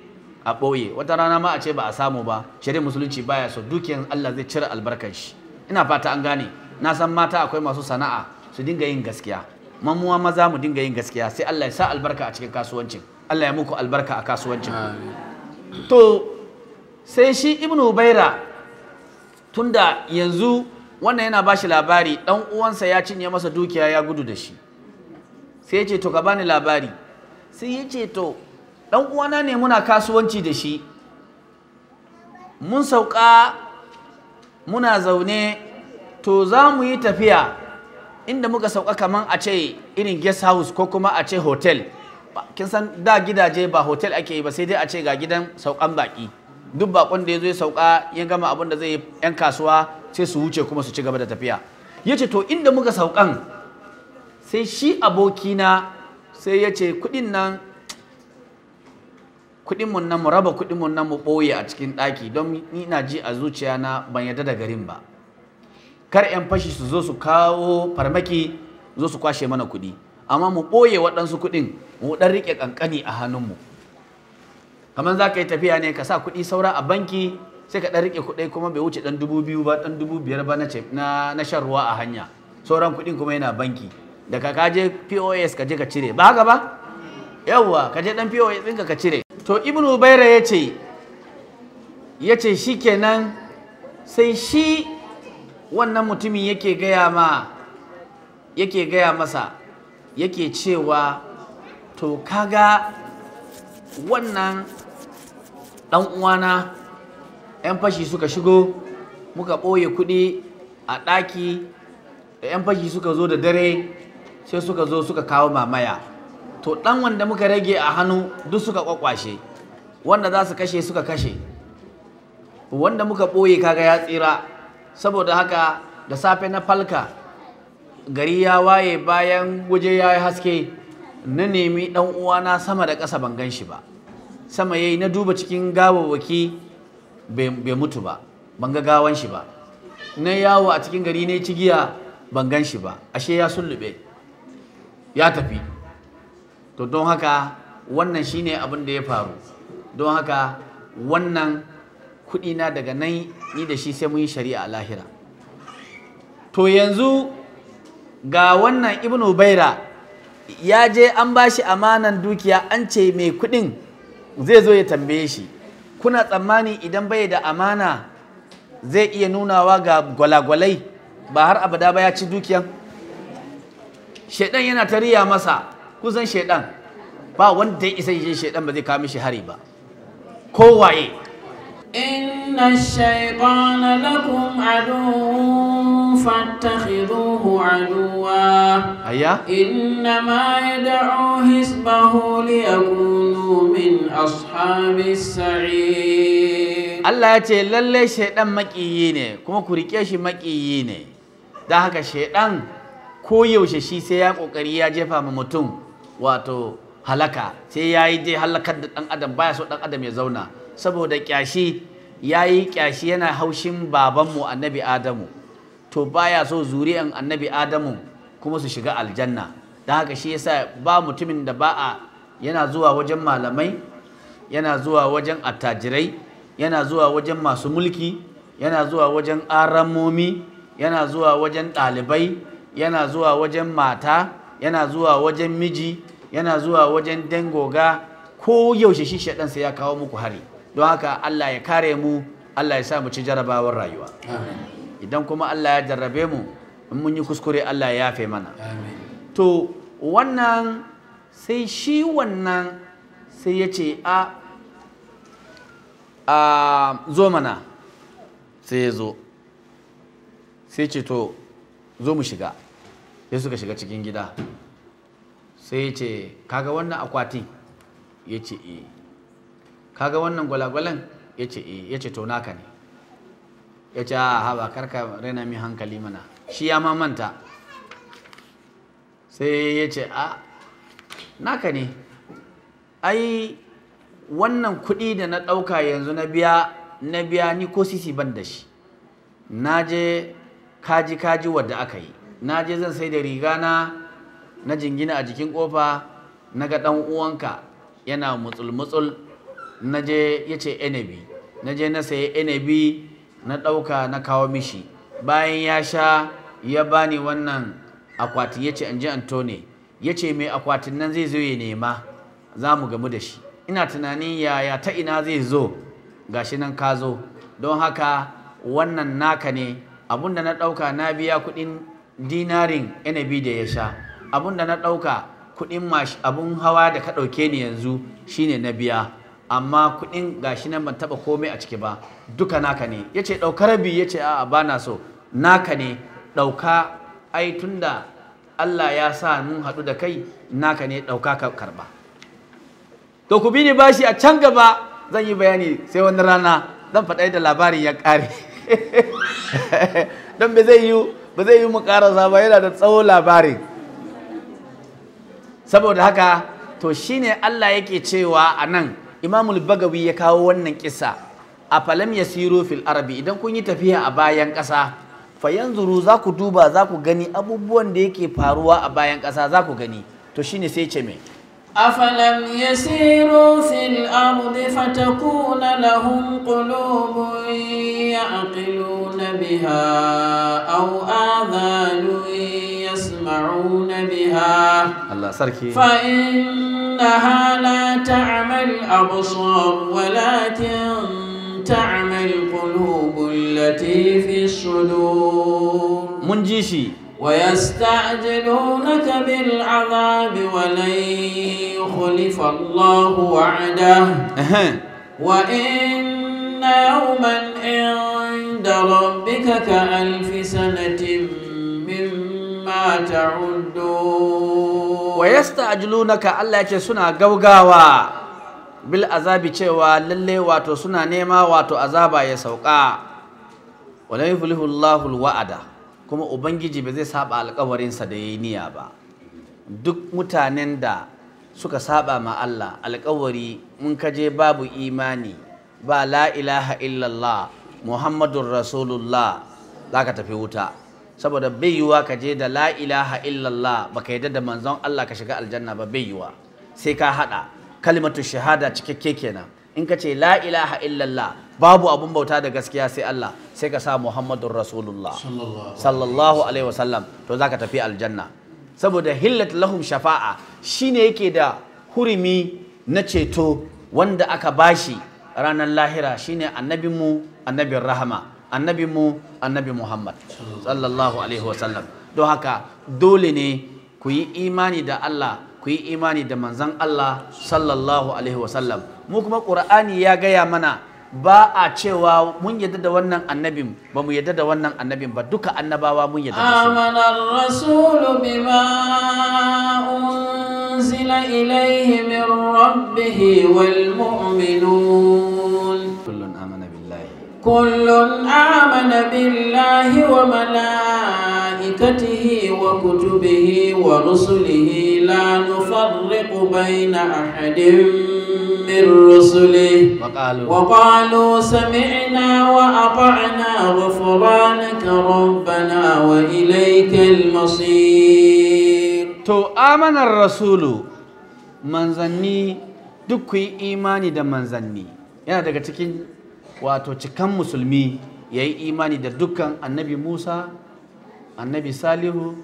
a ɓoye, wata rana ma a ce ba a samu ba. Shari'ar musulunci baya so, dukiyan Allah zai cire albarkar shi. Ina fata an gane. Na san mata akwai masu sana'a, su dinga yin gaskiya. Mamuwa maza mu dinga yin gaskiya, sai Allah ya sa albarka a cikin kasuwancin. Allah ya muku albarka a kasuwancin. To sai shi Ibn Ubaira, tunda yanzu wannan yana bashi labari dan uwansa ya cinye masa dukiya ya gudu da shi, sai ya ce to ka bani labari. Sai ya ce to dan uwana ne muna kasuwanci da shi, mun sauka muna zaune, to za mu yi tafiya inda muka sauka kaman a ce irin guest house ko kuma a ce hotel. Kin san da gidaje ba hotel ake yi ba, sai dai a ce ga gidan saukan baki. Duk bakon da ya zo ya sauka ya gama abin da zai yi, yan kasuwa sai su wuce kuma su ci gaba da tafiya. Ya ce to inda muka saukan, sai shi abokina sai ya ce kuɗin nan, kuɗin mun nan mu raba kuɗin mun nan mu ɓoye a cikin ɗaki, don ni ina ji a zuciya na ban yarda da garin ba. Kar 'yan fashi su zo su kawo farmaki, zo su kwashe mana kuɗi, amma mu ɓoye waɗansu kuɗin, mu ɗan riƙe ƙanƙani a hannunmu. Kamar za ka yi tafiya ne ka sa kuɗi saura a banki, sai ka ɗan riƙe kuɗi kuma bai wuce ɗan 2,000 ba, ɗan 5,000 ba na shan ruwa a hanya, sauran kuɗin kuma yana banki. Da ka je POS ka je ka cire, ba haka ba? Yawwa, ka je ɗan POS ɗinka ka cire. To Ibn Ubaira ya ce shi kenan, sai shi wannan mutumin yake gaya masa, yake cewa to kaga wannan ɗan uwana, 'yan fashi suka shigo, muka ɓoye kuɗi a ɗaki, da 'yan fashi suka zo da dare sai suka zo suka kawo mamaya. To ɗan wanda muka rage a hannu duk suka kwakwashe, wanda za su kashe suka kashe, wanda muka ɓoye kaga ya tsira. Saboda haka da safe na falka, gari ya waye, bayan waje ya yi haske, na nemi ɗan uwana sama da ƙasa ban gan shi ba. Sama yayi, na duba cikin gawawwaki bai mutu ba, ban ga gawan shi ba. Na yawo a cikin gari ne cigiya, ban gan shi ba, ashe ya sullube ya tafi. To don haka wannan shine abin da ya faru. Don haka wannan kuɗi na daga nan ni da shi sai mun yi shari'a a lahira. To yanzu ga wannan Ibn Ubaira ya je an ba shi amanan dukiya, an ce mai kuɗin zai zo ya tambaye shi. Kuna tsammani idan bai da amana zai iya nunawa ga gwalagwalai ba har abada ba ya ci dukiyan? Shaidan yana ta riya masa. Kusan shaidan ba wanda ya isa yi, shaidan ba zai kawo mishi hari ba, kowaye. Inna shaytana lakum aduwwun fattakhidhuhu aduwwa. Ayya. Innama yad'u hizbahu liyakunu min ashabis sa'ir. Allah ya ce lalle shaidan maƙiyi ne, kuma ku rike shi maƙiyi ne. Don haka shaidan ko yaushe shi sai ya kokari ya jefa ma mutum wato halaka, sai ya yi dai halakar da ɗan adam, baya so ɗan adam ya zauna. Saboda ƙyashi, ya yi ƙyashi, yana haushin babanmu annabi Adamu, to baya so zuri'an annabi Adamu kuma su shiga aljanna. Don haka shi yasa ba mutumin da ba a yana zuwa wajen malamai, yana zuwa wajen attajirai, yana zuwa wajen masu mulki, yana zuwa wajen aramomi, yana zuwa wajen ɗalibai, yana zuwa wajen mata, yana zuwa wajen miji, yana zuwa wajen dangoga. Ko yaushe shi shaɗan sai ya kawo muku hari. Don haka Allah ya kare mu, Allah ya sa mu ci jarabawar rayuwa. Idan kuma Allah ya jarrabe mu, in mun yi kuskure Allah ya yafe mana. To wannan sai shi wannan sai ya ce a zo mana. Sai ya zo, sai ce to zo mu shiga. Sai suka shiga cikin gida. Sai ya ce kaga wannan akwatin? Ya ce eh. Kaga wannan gwalagwalan? Ya ce eh. Ya ce to naka ne. Ya ce a haba, karka raina min hankali mana. Shi ya ma manta. Sai ya ce a naka ne, ai wannan kuɗi da na ɗauka yanzu na biya ni ko sisi ban da shi. Na je kaji kaji wadda aka yi, na je zan sai da riga na na jingina a jikin ƙofa, na ga ɗan uwanka yana mutsul mutsul, na je ya ce inabi, na je na sayi inabi, na ɗauka na kawo mishi. Bayan ya sha ya bani wannan akwatin, ya ce in ji Antone, ya ce mai akwatin nan zai zo ya nema, za mu gamu da shi. Ina tunanin yaya ta ina zai zo, gashi nan ka zo. Don haka wannan naka ne, abunda na ɗauka na biya kuɗin dinarin inabi da ya sha, abunda na ɗauka kuɗin abun hawa da ka ɗauke ni yanzu shine na biya, amma kuɗin gashi nan ban taɓa komai a ciki ba, duka naka ne. Ya ce ɗauka rabi, ya ce a'a ba na so, naka ne, ɗauka, ai tunda Allah ya sa mun haɗu da kai, naka ne, ɗauka ka karɓa. To ku bi ni bashi a can gaba zan yi bayani, sai wani rana zan faɗa yadda labarin ya ƙare. Don ba zai yi mu ƙarasa ba, yana da tsawo labarin. Saboda haka to shine Allah yake cewa a nan, Imamul Bagawi ya kawo wannan kisa. A falam yasiru fil arabi, idan kun yi tafiya a bayan ƙasa, fa yanzuru, za ku duba, za ku gani abubuwan da yake faruwa a bayan ƙasa, za ku gani. To shine sai ce me? أفلم يسيروا في الأرض فتكون لهم قلوب يعقلون بها أو آذان يسمعون بها Allah sarki. فإنها لا تعمى الأبصار ولكن تعمى القلوب التي في الصدور. Mun ji shi. ويستعجلونك بالعذاب ولن يخلف الله وعده وإن يوما عند ربك كألف سنة مما تعدون. ويستعجلونك, Allah ya ce suna gaugawa bil azabi, cewa lalle wato suna nema wato azaba ya sauka. Walan yuflihu Allahu alwa'ada, kuma Ubangiji ba zai saba alkawarinsa da ya yi niyya ba. Duk mutanen da suka saba ma Allah alkawari, mun kaje babu imani, ba la ilaha illallah Muhammadun Rasulullah, za ka tafi wuta. Saboda bai yiwuwa ka je da la ilaha illallah baka yadda da manzon Allah ka shiga aljanna ba, bai yiwuwa. Sai ka haɗa kalimatu shahada cikakke kenan. In ka ce la ilaha illallah, babu abun bauta da gaskiya sai Allah, sai ka sa Muhammadun Rasulullah sallallahu alaihi wasallam, to za ka tafi aljanna. Saboda hillat lahum shafa'a, shine yake da hurumi na ceto wanda aka bashi ranar lahira, shine annabinmu, annabin rahama, annabinmu, annabi Muhammad sallallahu alaihi wasallam. Don haka dole ne ku yi imani da Allah, ku yi imani da manzon Allah sallallahu alaihi wasallam. Mu kuma Qur'ani ya gaya mana ba a cewa mun yadda da wannan annabin ba mu yadda da wannan annabin ba, duka annabawa mun yadda da su. آمن الرسول بما أنزل إليه من ربه والمؤمنون kullun amana billahi كل آمن بالله وملائكته وكتبه ورسله لا لا نفرق بين أحد من رسله وقالوا سمعنا وأطعنا غفرانك ربنا وإليك المصير. To amanar rasulu, manzanni duk ku yi imani da manzanni. Yana daga cikin wato cikan musulmi ya yi imani da dukkan annabi Musa, annabi Salihu,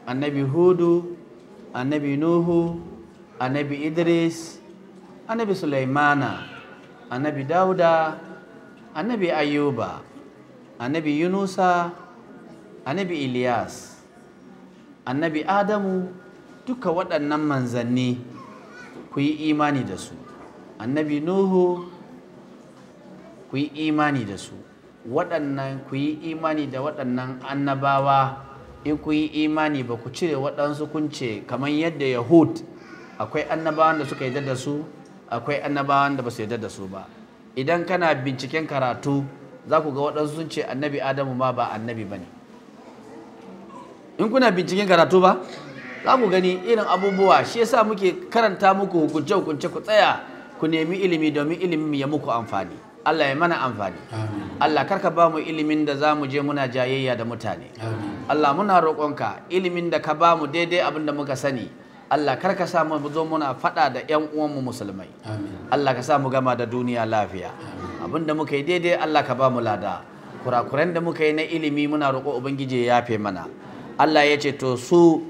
annabi Hudu, annabi Nuhu, annabi Idris, annabi Sulaimana, annabi Dauda, annabi Ayuba, annabi Yunusa, annabi Ilyas, annabi Adamu. Duka waɗannan manzanni ku yi imani da su. Annabi Nuhu ku yi imani da su. Waɗannan ku yi imani da waɗannan annabawa. In ku yi imani ba ku cire waɗansu kun ce kamar yadda Yahud akwai annabawan da suka yarda da su, akwai annabawan da ba su yarda da su ba. Idan kana binciken karatu za ku ga waɗansu sun ce annabi Adamu ma ba annabi ba ne. In kuna binciken karatu ba za ku gani irin abubuwa. Shi yasa muke karanta muku hukunce-hukunce, ku tsaya ku nemi ilimi domin ilimin ya muku amfani. Allah ya mana amfani. Allah karka ba mu ilimin da za mu je muna jayayya da mutane. Allah muna roƙonka ilimin da ka ba mu daidai abin da muka sani. Allah karka sa mu zo muna faɗa da ƴan uwanmu musulmai. Allah ka sa mu gama da duniya lafiya. Abin da muka yi daidai Allah ka ba mu lada. Kurakuran da muka yi na ilimi muna roƙo Ubangiji ya yafe mana. Allah ya ce to su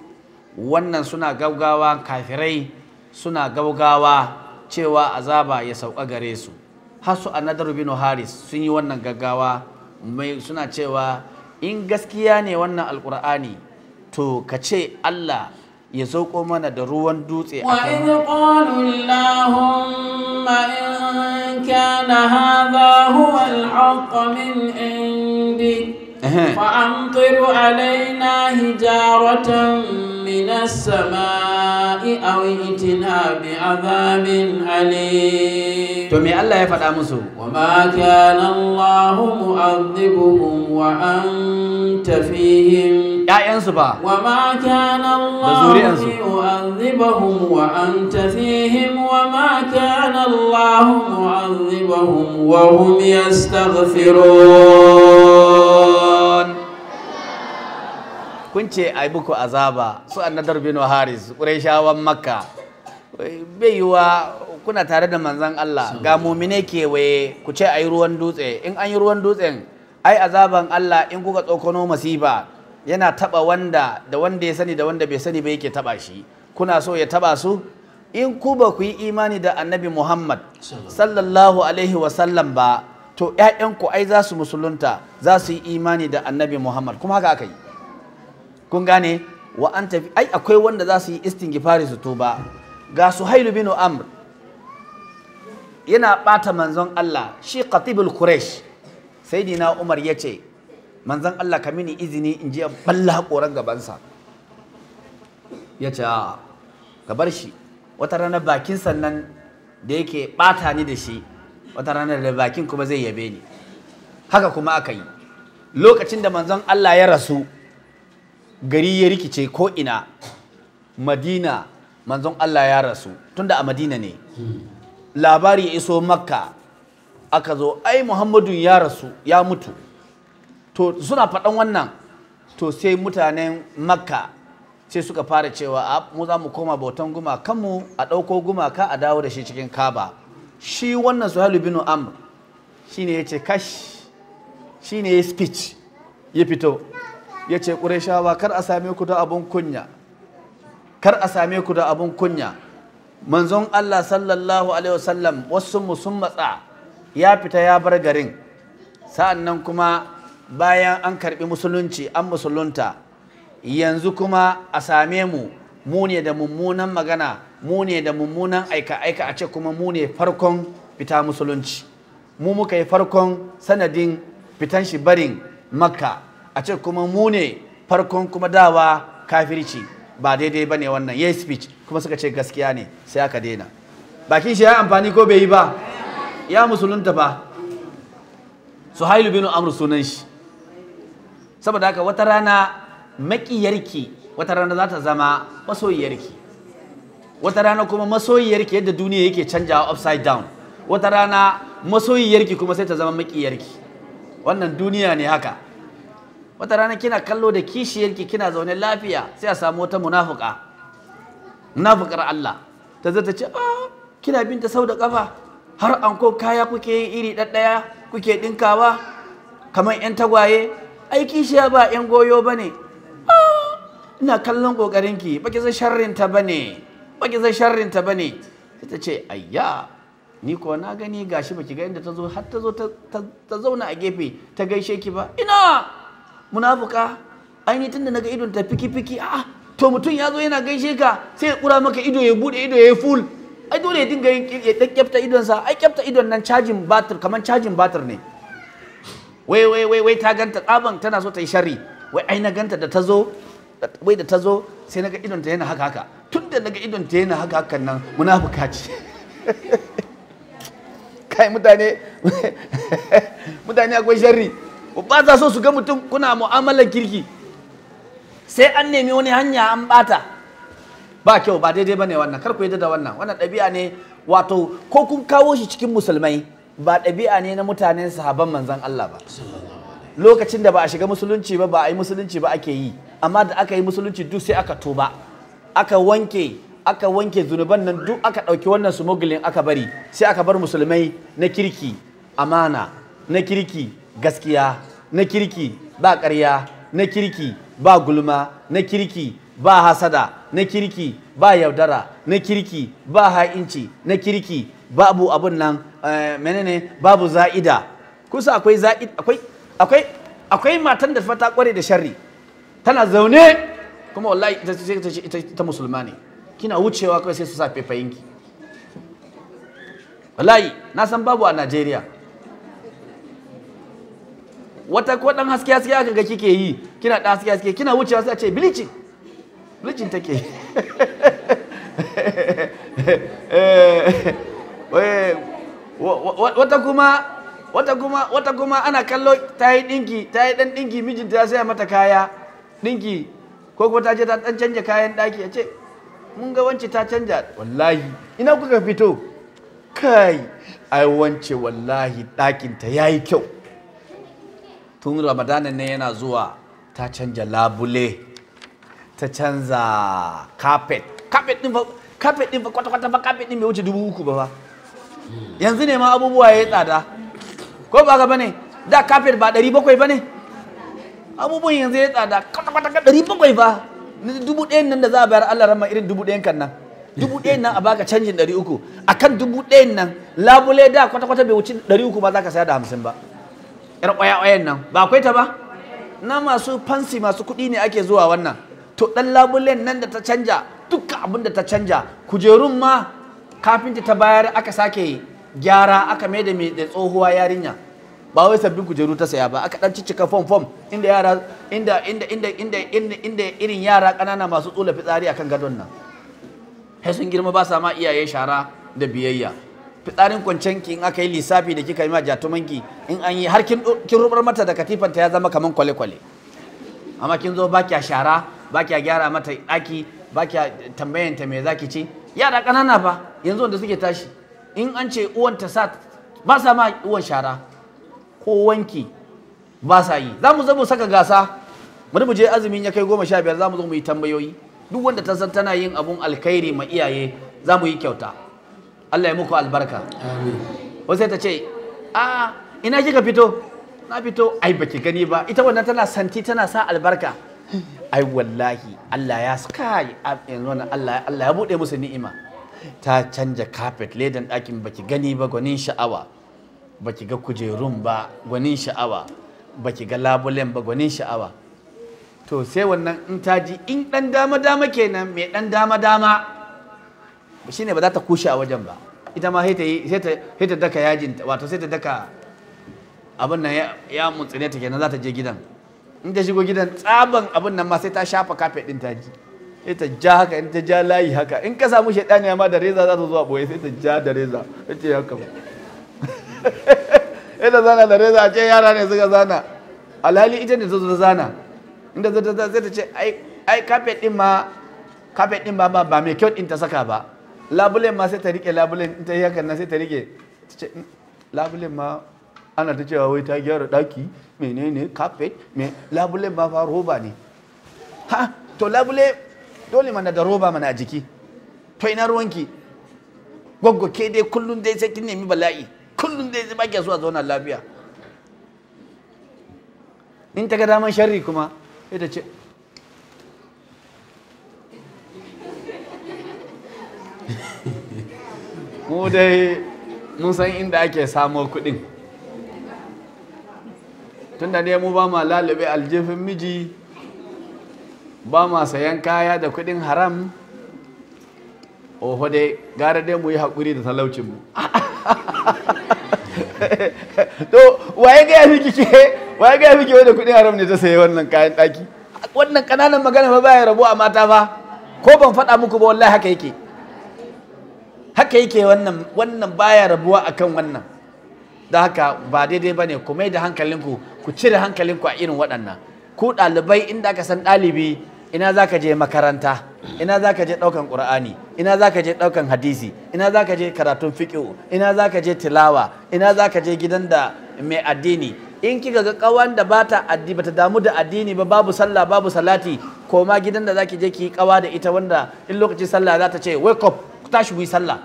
wannan suna gaugawa, kafirai suna gaugawa cewa azaba ya sauka gare su. Har su Anadar bin Haris sun yi wannan gaggawa, mai suna cewa in gaskiya ne wannan alkur'ani to ka ce Allah ya sauko mana da ruwan dutse a kan. وإذ قالوا اللهم إن كان هذا هو الحق من عندك فأمطر علينا حجارة من السماء أو ائتنا بعذاب أليم. To me Allah ya faɗa musu? وما كان الله معذبهم وأنت فيهم. ‘Ya'yansu ba. وما كان الله ليعذبهم وأنت فيهم وما كان الله معذبهم وهم يستغفرون. Kun ce ai muku azaba su Anadar bin Haris, Qurayshawan Makka. Bai yiwa kuna tare da manzon Allah ga mumine kewaye ku ce ai ruwan dutse. In an yi ruwan dutsen ai azaban Allah in kuka tsokano masifa yana taba wanda da wanda ya sani da wanda bai sani ba yake taba shi. Kuna so ya taba su? In ku ba ku yi imani da Annabi Muhammad sallallahu alaihi wasallam ba to ƴaƴanku ai za su musulunta, za su yi imani da Annabi Muhammad. Kuma haka aka yi. Kun gane? Wa an tafi ai akwai wanda za su yi istingifari su tuba. Ga Suhailu bin Amr yana bata manzon Allah, shi Khatibul Quraysh. Sayyidina Umar ya ce manzon Allah ka mini izini in je balla hakoran gabansa. Ya ce a ka bar shi. Wata rana bakin sannan da yake bata ni da shi, wata rana da bakin kuma zai yabe ni. Haka kuma aka yi. Lokacin da manzon Allah ya rasu, gari ya rikice ko ina. Madina manzon Allah ya rasu, tunda a Madina ne. Labari ya iso Makka, aka zo ai Muhammadu ya rasu, ya mutu. To suna faɗan wannan, to sai mutanen Makka sai suka fara cewa a mu za mu koma bautan gumakanmu, a ɗauko gumaka a dawo da shi cikin Kaaba. Shi wannan Suhailu bin Amr shine ya ce kash, shine ya speech ya fito ya ce Qurayshawa kar a same ku da abun kunya, kar a same ku da abun kunya. Manzon Allah sallallahu alaihi wasallam wasu mu sun matsa, ya fita ya bar garin. Sa'annan kuma bayan an karbi musulunci an musulunta, yanzu kuma a same mu mu ne da mummunan magana, mu ne da mummunan aika-aika, a ce kuma mu ne farkon fita musulunci, mu muka yi farkon sanadin fitan shi barin Makka, a ce kuma mu ne farkon kuma dawa kafirci. Ba daidai ba ne wannan. Yayi speech kuma suka ce gaskiya ne, sai aka daina. Bakin shi ya amfani ko bai yi ba? Ya musulunta fa. Suhailu bin Amr sunan shi. Saboda haka wata rana maƙiyarki wata rana za ta zama masoyiyarki. Wata rana kuma masoyiyarki, yadda duniya yake canjawa upside down, wata rana masoyiyarki kuma sai ta zama makiyarki. Wannan duniya ne haka. Wata rana kina kallo da kishiyarki kina zaune lafiya, sai a samu wata munafuka, munafukar Allah, ta zo ta ce, ah, kina binta sau da kafa, har an ko kaya kuke yi iri ɗaɗɗaya kuke ɗinkawa kamar 'yan tagwaye, ai kishiya ba 'yan goyo ba ne. Ina kallon ƙoƙarinki, baki san sharrinta ba ne, baki san sharrinta ba ne. Sai ta ce, ayya, ni ko na gani gashi baki ga inda ta zo har ta zo ta zauna a gefe ta gaishe ki ba. Ina munafuka, ai ni tunda naga idon ta fiki fiki, a'a to mutum ya zo yana gaishe ka sai ya kura maka ido, ya bude ido ya yi full, ai dole ya dinga yin ya dan kyafta idon sa, ai kyafta idon nan cajin batir, kaman cajin batir ne. Wai wai wai wai ta ganta tsaban tana so ta yi sharri, wai ai na ganta da ta zo, wai da ta zo sai naga idon ta yana haka haka, tunda naga idon ta yana haka hakan nan munafuka ce. Kai mutane, mutane akwai sharri, ba za so su ga mutum kuna mu'amalar kirki, sai an nemi wani hanya an bata. Ba kyau, ba daidai bane wannan, kar ku yadda da wannan. Wannan ɗabi'a ne, wato ko kun kawo shi cikin musulmai, ba ɗabi'a ne na mutanen sahaban manzon Allah ba. Lokacin da ba a shiga musulunci ba, ba a yi musulunci ba ake yi, amma da aka yi musulunci duk sai aka tuba, aka wanke, aka wanke zunuban nan duk, aka ɗauki wannan smuggling aka bari, sai aka bar musulmai na kirki, amana, na kirki, gaskiya, na kirki, ba ƙarya, na kirki, ba gulma, na kirki, ba hasada, na kirki, ba yaudara, na kirki, ba ha'inci, na kirki, babu abun nan, menene, babu za'ida. Kusa akwai za'id, akwai akwai akwai matan da fa ta kware da sharri, tana zaune kuma wallahi ita ita musulma ne, kina wucewa kawai sai su sa fefayinki. Wallahi na san babu a Najeriya. Wata ko dan haske haske aka ga kike yi, kina dan haske haske, kina wucewa sai a ce bleaching, bleaching take. Wata kuma, wata kuma, wata kuma ana kallo ta yi dinki, ta yi dan dinki, mijinta ya saya mata kaya dinki, ko kuma ta je ta dan canja kayan daki, ya ce mun ga wance ta canja, wallahi ina kuka fito, kai ai wance wallahi dakin ta yayi kyau, tun Ramadanan ne yana zuwa ta canja labule, ta canza carpet, carpet din fa, carpet din fa kwata kwata fa carpet din bai wuce 3000 ba fa. Yanzu ne ma abubuwa yayi tsada, ko ba ga bane, da carpet ba 700 bane, abubuwan yanzu yayi tsada kwata kwata 700 fa. 1000 nan da za a bayar Allah rama irin 1000 kan nan, 1000 nan a baka canjin 300, akan 1000 nan labule da kwata kwata bai wuce 300 ba za ka saya da 50 ba. Yar ƙwaya-ƙwayan nan ba akwai ta ba, na masu fansi masu kuɗi ne ake zuwa wannan. To ɗan labulen nan da ta canja, dukkan abin da ta canja, kujerun ma kafinta ta bayar aka sake gyara, aka mai da mai da tsohuwa yarinya, ba wai sabbin kujeru ta saya ba, aka ɗan ciccika fom fom inda yara, inda inda inda inda inda inda irin yara ƙanana masu tsula fitsari akan gadon nan, sai sun girma ba sa ma iyaye shara da biyayya. Fitsarin kwancenki in aka yi lissafi da kika yi ma jatumanki, in an yi har kin rubar mata da katifanta ya zama kaman kwale-kwale. Amma kin zo ba kya shara, ba kya gyara mata ɗaki, ba kya tambayanta me zaki ci. Yara ƙanana fa yanzu wanda suke tashi, in an ce uwan ta sa, ba sa ma uwan shara ko wanki ba sa yi. Za mu zo mu saka gasa, bari mu je azumin ya kai 15, za mu zo mu yi tambayoyi. Duk wanda ta san tana yin abun alkhairi ma iyaye, za mu yi kyauta. Allah ya muku albarka. Amin. Wasu sai ta ce, a ina kika fito? Na fito, ai baki gani ba. Ita wannan tana santi, tana sa albarka. Ai wallahi Allah ya kai yanzu wannan Allah, Allah ya bude musu ni'ima. Ta canja carpet, ledan ɗakin baki gani ba, gwanin sha'awa. Baki ga kujerun ba, gwanin sha'awa. Baki ga labulen ba, gwanin sha'awa. To sai wannan in ta ji, in ɗan dama dama kenan, mai ɗan dama dama shine ba za ta kushe a wajen ba. Ita ma sai ta yi, sai ta, sai ta daka yajin, wato sai ta daka abin nan ya mutsine ta kenan, za ta je gidan. In ta shigo gidan tsaban abin nan ma sai ta shafa kafet din ta ji, sai ta ja haka, in ta ja layi haka, in ka samu shaidani ma da reza za ta zo a boye, sai ta ja da reza, sai ta yi haka. Sai ta zana da reza, a ce yara ne suka zana, alhali ita ne ta zo ta zana. Inda za ta, sai ta ce ai, ai kafet din ma Kafet din ba mai kyau din ta saka ba. Labulen ma sai ta rike labulen, in ta yi hakan nan sai ta rike. Ta ce labulen ma ana ta cewa wai ta gyara daki, menene kafet, me labulen ma fa roba ne. Ha, to labule dole mana da roba mana a jiki. To ina ruwanki? Gwaggo ke dai kullum dai sai kin nemi bala'i. Kullum dai sai ba ki so a zauna lafiya. In ta ga daman sharri kuma sai ta ce mu dai mun san inda ake samo kuɗin. Tunda dai mu ba ma lalube aljifin miji, ba ma sayan kaya da kuɗin haram, oho dai gara dai mu yi haƙuri da talaucinmu. To waye gaya miki ke, waye gaya miki wai da kuɗin haram ne ta sayi wannan kayan ɗaki? Wannan ƙananan magana fa baya rabo a mata fa. Ko ban faɗa muku ba wallahi haka yake. Haka yake wannan baya rabuwa akan wannan. Da haka ba daidai bane, ku mai da hankalinku, ku cire hankalinku a irin waɗannan. Ku ɗalibai, inda aka san ɗalibi, ina za ka je makaranta, ina za ka je ɗaukan ƙur'ani, ina za ka je ɗaukan hadisi, ina za ka je karatun fiƙihu, ina za ka je tilawa, ina za ka je gidan da mai addini. In kika ga ƙawan da bata addini, bata damu da addini ba, babu sallah babu salati, koma gidan da zaki je ki yi ƙawa da ita, wanda in lokacin sallah za ta ce wake up, tashi mu yi sallah,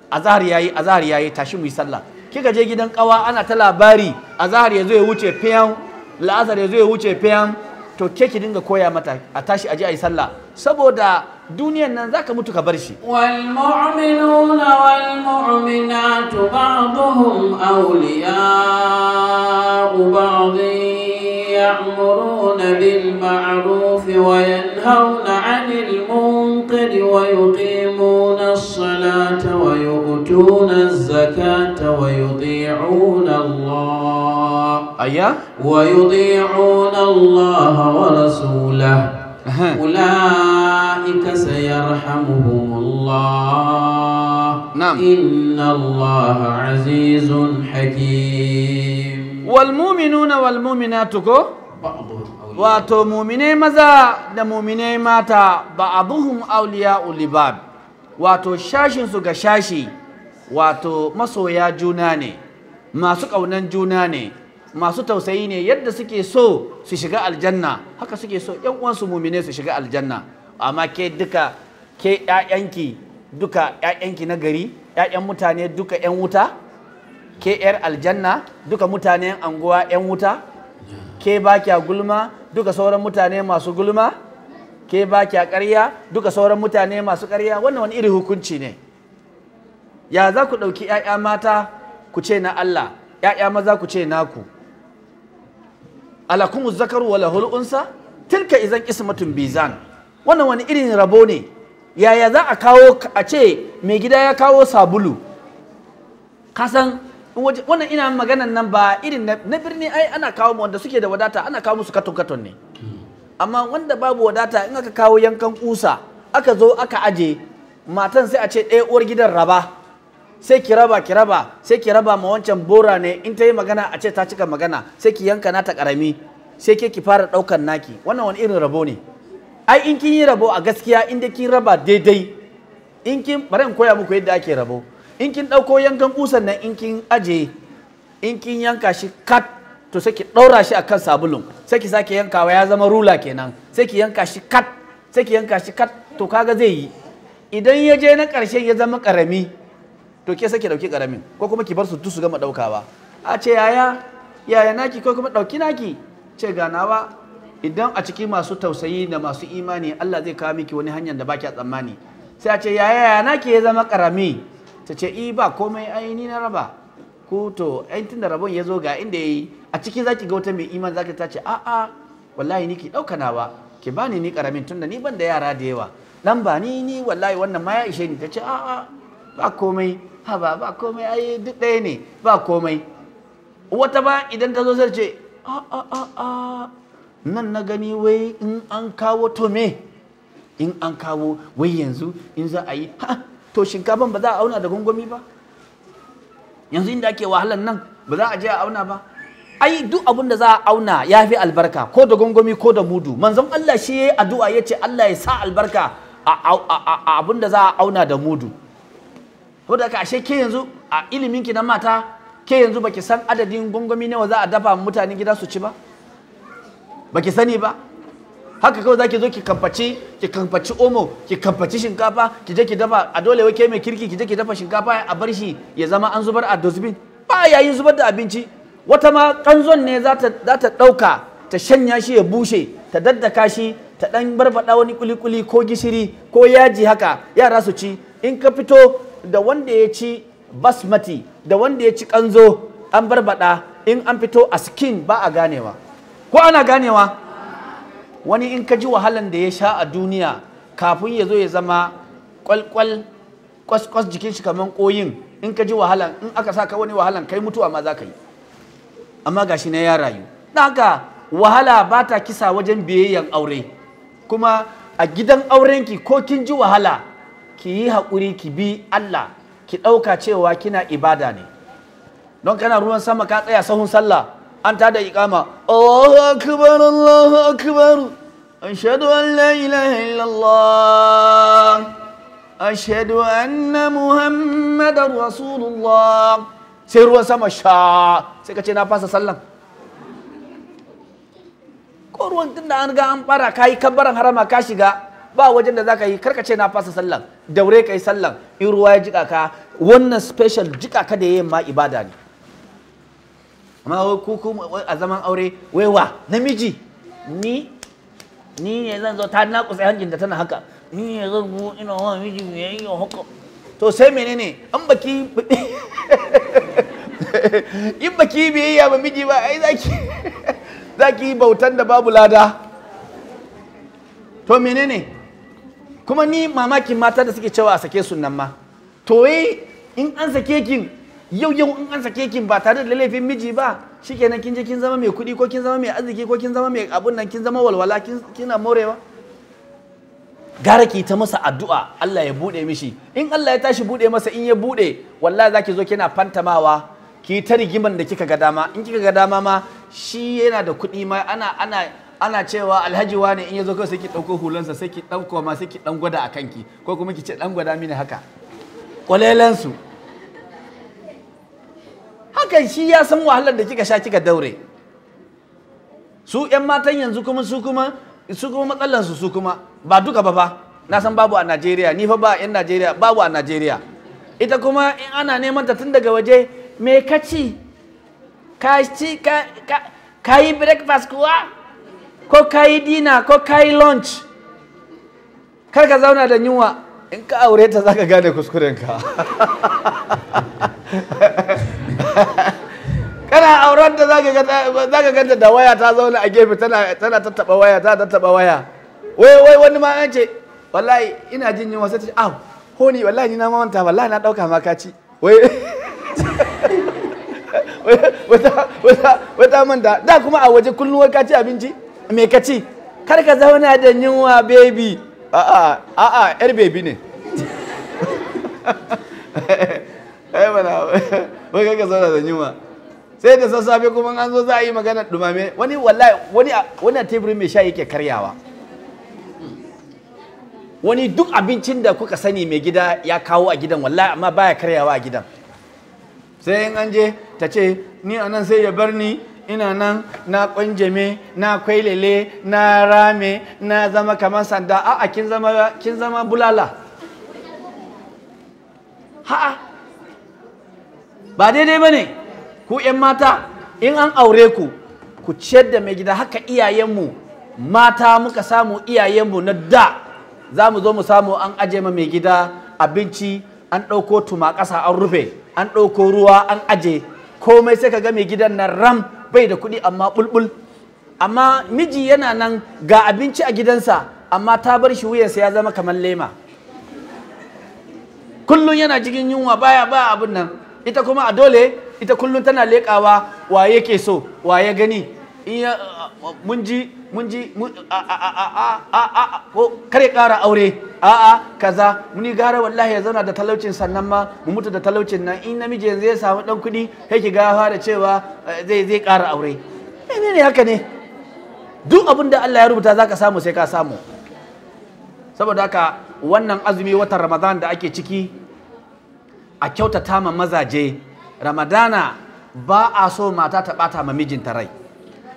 azhar yayi, azhar yayi, tashi mu yi sallah. Kika je gidan ƙawa ana ta labari, azhar ya zo ya wuce fiyan, la'asar ya zo ya wuce fiyan, to ke ki dinga koya mata a tashi aje ayi sallah, saboda duniyan nan zaka mutu ka bar shi. Wal mu'minuna wal mu'minatu ba'dhum awliya'u ba'dhin ya'muruna bil ma'ruf wa yanhauna 'anil munkari wa yuqimuna as-salata wa yu'tuna az-zakata wa yuti'una Allah ayya wa yuti'una Allah wa rasulahu أولئك سيرحمهم الله نعم إن الله عزيز حكيم. والمؤمنون والمؤمنات wato mu'minai maza da mu'minai mata ba'aduhum awliya'u li ba'd, wato shashin su ga shashi, wato masoya juna ne, masu ƙaunan juna ne, masu tausayi ne. Yadda suke so su shiga aljanna haka suke so ƴan uwansu mumine su shiga aljanna. Amma ke duka, ke ƴaƴanki duka, ƴaƴanki na gari, ƴaƴan mutane duka ƴan wuta, ke ƴar aljanna duka mutanen anguwa ƴan wuta, ke ba kya gulma duka sauran mutane masu gulma, ke ba kya ƙarya duka sauran mutane masu ƙarya. Wannan wani irin hukunci ne? Ya za ku ɗauki ƴaƴa mata ku ce na Allah, ƴaƴa maza ku ce naku? Alakumu zakaru wa lahul unsa tilka izan qismatun bizan. Wannan wani irin rabo ne? Yaya za a kawo a ce mai gida ya kawo sabulu? Kasan wannan ina maganan nan ba irin na birni, ai ana kawo wanda suke da wadata ana kawo musu katon katon ne. Amma wanda babu wadata, in aka kawo yankan kusa aka zo aka aje, matan sai a ce ɗaya uwar gidan raba, sai ki raba, ki raba, sai ki raba ma wancan bora ne. In ta yi magana a ce ta cika magana, sai ki yanka nata karami, sai ke ki fara ɗaukan naki. Wannan wani irin rabo ne? Ai in kin yi rabo a gaskiya, in dai kin raba daidai, in kin, bari in koya muku yadda ake rabo. In kin ɗauko yankan kusan nan, in kin aje, in kin yanka shi kat, to sai ki ɗaura shi akan sabulun, sai ki sake yankawa, ya zama rula kenan. Sai ki yanka shi kat, sai ki yanka shi kat, to kaga zai yi. Idan ya je na ƙarshen ya zama ƙarami, to ke sake dauki karamin, ko kuma ki bar su su gama daukawa. A ce yaya, yaya naki, ko kuma dauki naki, ce ga nawa. Idan a cikin masu tausayi da masu imani, Allah zai kawo miki wani hanyar da baki tsammani. Sai a ce yaya, yaya naki ya zama karami? Ta ce i ba komai, ai ni na raba ko to ai tunda rabon ya zo ga inda yayi. A ciki zaki ga wata mai imani zaki ta ce a a wallahi ni ki dauka nawa, ki bani ni karamin, tunda ni ban da yara da yawa, dan ba ni ni wallahi wannan ma ya ishe ni. Ta ce a a ba komai, haba ba komai, ai duk ɗaya ne, ba komai. Wata ba idan ta zo sai ce a a a a nan na gani wai in an kawo, to me in an kawo wai yanzu in za a yi ha, to shinkafan ba za a auna da gwangwami ba, yanzu inda ake wahalan nan ba za a je a auna ba. Ai duk abin da za a auna ya fi albarka, ko da gwangwami ko da mudu. Manzon Allah shi ya yi addu'a ya ce Allah ya sa albarka a abin da za a auna da mudu. Saboda haka ashe ke yanzu a iliminki na mata, ke yanzu baki san adadin gwangwami nawa za a dafa mutanen gida su ci ba? Baki sani ba? Haka kawai zaki zo ki kamfaci omo, ki kamfaci shinkafa, ki je ki dafa. A dole wai ke mai kirki ki je ki dafa shinkafa a bar shi ya zama an zubar a dustbin. Ba yayin zubar da abinci. Wata ma kanzon ne za ta ɗauka ta shanya shi ya bushe, ta daddaka shi, ta ɗan barbaɗa wani kuli-kuli ko gishiri ko yaji haka yara su ci. In ka fito da wanda ya ci basmati da wanda ya ci kanzo an barbaɗa, in an fito a skin ba a ganewa. Ko ana ganewa? Wani in ka ji wahalan da ya sha a duniya kafin ya zo ya zama kwalkwal kwas-kwas jikin shi kaman koyin, in ka ji wahalan, in aka sa ka wani wahalan kai mutuwa ma za ka yi. Amma gashi ne ya rayu. Haka wahala ba ta kisa wajen biyayyan aure. Kuma a gidan aurenki ko kin ji wahala, ki yi haƙuri ki bi Allah, ki ɗauka cewa kina ibada ne. Don kana ruwan sama ka tsaya sahun sallah, an tada iqama, Allahu akbar, Allahu akbar, ashhadu an la ilaha illallah, ashhadu anna muhammadar rasulullah. Sai ruwan sama sha, sai ka ce na fasa sallan. Ko ruwan tunda an riga an fara ka yi kabbaran harama ka shiga, ba wajen da za ka yi, karka ce na fasa sallan. Daure ka yi sallan, in ruwa ya jika ka, wannan special jika ka da yayin ma ibada ne. Amma ku a zaman aure, wai wa namiji ni ne zan zo ta nakusa hanjin da tana haka, ni ne zan zo ina wa miji biyayya haka. To sai menene? An baki in baki biyayya ba miji ba, ai zaki yi bautan da babu lada. To menene? Kuma ni mamakin mata da suke cewa a sake su nan ma. To in an sake kin yau in an sake kin ba tare da laifin miji ba, shikenan kin je kin zama mai kuɗi ko kin zama mai arziki ko kin zama mai abun nan, kin zama walwala, kina morewa. Gara ki ta masa addu'a Allah ya bude mishi. In Allah ya tashi bude masa, in ya bude, wallahi zaki zo kina fantamawa, ki ta rigiman da kika ga dama. In kika ga dama ma shi yana da kuɗi ma, ana cewa alhaji wane, in ya zo kawai sai ki ɗauko hulansa, sai ki ɗauko ma, sai ki ɗan gwada a kanki, ko kuma ki ce ɗan gwada mini haka. Kwalelansu. Hakan shi ya san wahalar da kika sha kika daure. Su 'yan matan yanzu kuma su kuma matsalansu su kuma ba duka ba fa. Na san babu a Najeriya, ni fa ba 'yan Najeriya, babu a Najeriya. Ita kuma in ana neman ta tun daga waje, me ka ci? Ka ci ka yi breakfast kuwa? Ko ka yi dinner ko ka yi lunch? Kar ka zauna da yunwa. In ka aure ta zaka gane kuskurenka. Kana auren ta zaka ganta da waya ta zauna a gefe tana tattaba waya, ta tattaba waya. Wai wani ma an ce wallahi ina jin yunwa, sai ta ce aw honi wallahi ni na manta, wallahi na dauka ma ka ci. Wai wata manta da kuma a waje kullum wai ka ci abinci, me ka ci? Kar ka zauna da yunwa baby. A'a a'a yar baby ne. Ai bana wai kar ka zauna da yunwa. Sai da sassafe kuma an zo za a yi magana dumame, wani wallahi wani a teburin mai shayi yake karyawa. Wani duk abincin da kuka sani mai gida ya kawo a gidan wallahi, amma baya karyawa a gidan. Sai in an je ta ce ni anan sai ya bar ni, ina nan na kwanjame, na kwailele, na rame, na zama kamar sanda. A'a kin zama bulala. Ha'a ba daidai bane. Ku 'yan mata in an aure ku, ku ciyar da mai gida. Haka iyayenmu mata muka samu, iyayenmu na da za mu zo mu samu an aje ma mai gida abinci, an ɗauko tuma ƙasa an rufe, an ɗauko ruwa an aje komai, sai ka ga mai gidan nan ram bai da kuɗi amma bulbul. Amma miji yana nan ga abinci a gidansa, amma ta bar shi wuyansa ya zama kamar lema. Kullum yana cikin yunwa, baya ba abin nan. Ita kuma a dole ita kullum tana leƙawa wa yake so, wa ya gani. In ya mun ji a a a ko kare ƙara aure, a a kaza muni gara wallahi ya zauna da talaucin sannan ma mu mutu da talaucin nan. In namiji yanzu ya samu dan kuɗi sai ki ga fara cewa zai ƙara aure. Menene haka ne? Duk abin da Allah ya rubuta zaka samu sai ka samu. Saboda haka Wannan azumi watan Ramadan da ake ciki, a kyautata ma mazaje. Ramadana ba a so mata ta bata ma mijinta rai.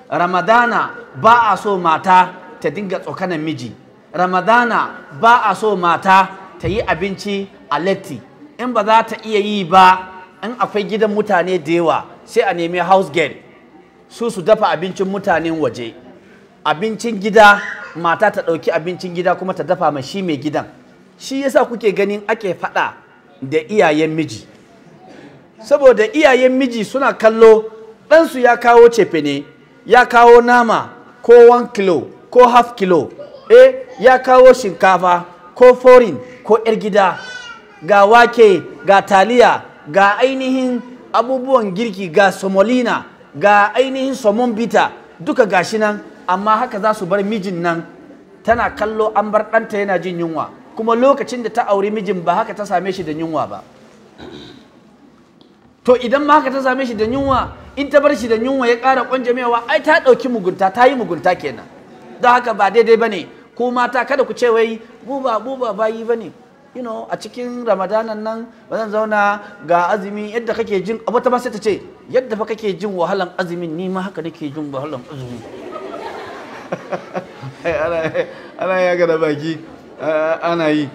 Ramadana ba a so mata ta dinga tsokanan miji. Ramadana ba a so mata ta yi abinci a latti. In ba za ta iya yi ba, in akwai gidan mutane da yawa, sai a nemi house girl su su dafa abincin mutanen waje. Abincin gida, mata ta ɗauki abincin gida kuma ta dafa ma shi mai gidan. Shi yasa kuke ganin ake faɗa da iyayen miji, saboda iyayen miji suna kallo ɗansu ya kawo cefene, ya kawo nama ko 1 kilo ko half kilo, ya kawo shinkafa ko foreign ko 'yar gida, ga wake, ga taliya, ga ainihin abubuwan girki, ga somolina, ga ainihin somon bita, duka gashi nan. Amma haka za su bar mijin nan tana kallo an bar ɗanta yana jin yunwa. Kuma lokacin da ta auri mijin ba haka ta same shi da yunwa ba. To idan ma haka ta same shi da yunwa, in ta bar shi da yunwa ya ƙara ƙwanjamewa, ai ta ɗauki mugunta, ta yi mugunta kenan. Don haka ba daidai ba ne. Ku mata kada ku ce wai mu ba bayi ba ne. You know, a cikin Ramadanan nan ba zan zauna ga azumi yadda kake jin, wata ma sai ta ce yadda fa kake jin wahalan azumin, ni ma haka nake jin wahalan azumin. Ana ya da baki ana yi.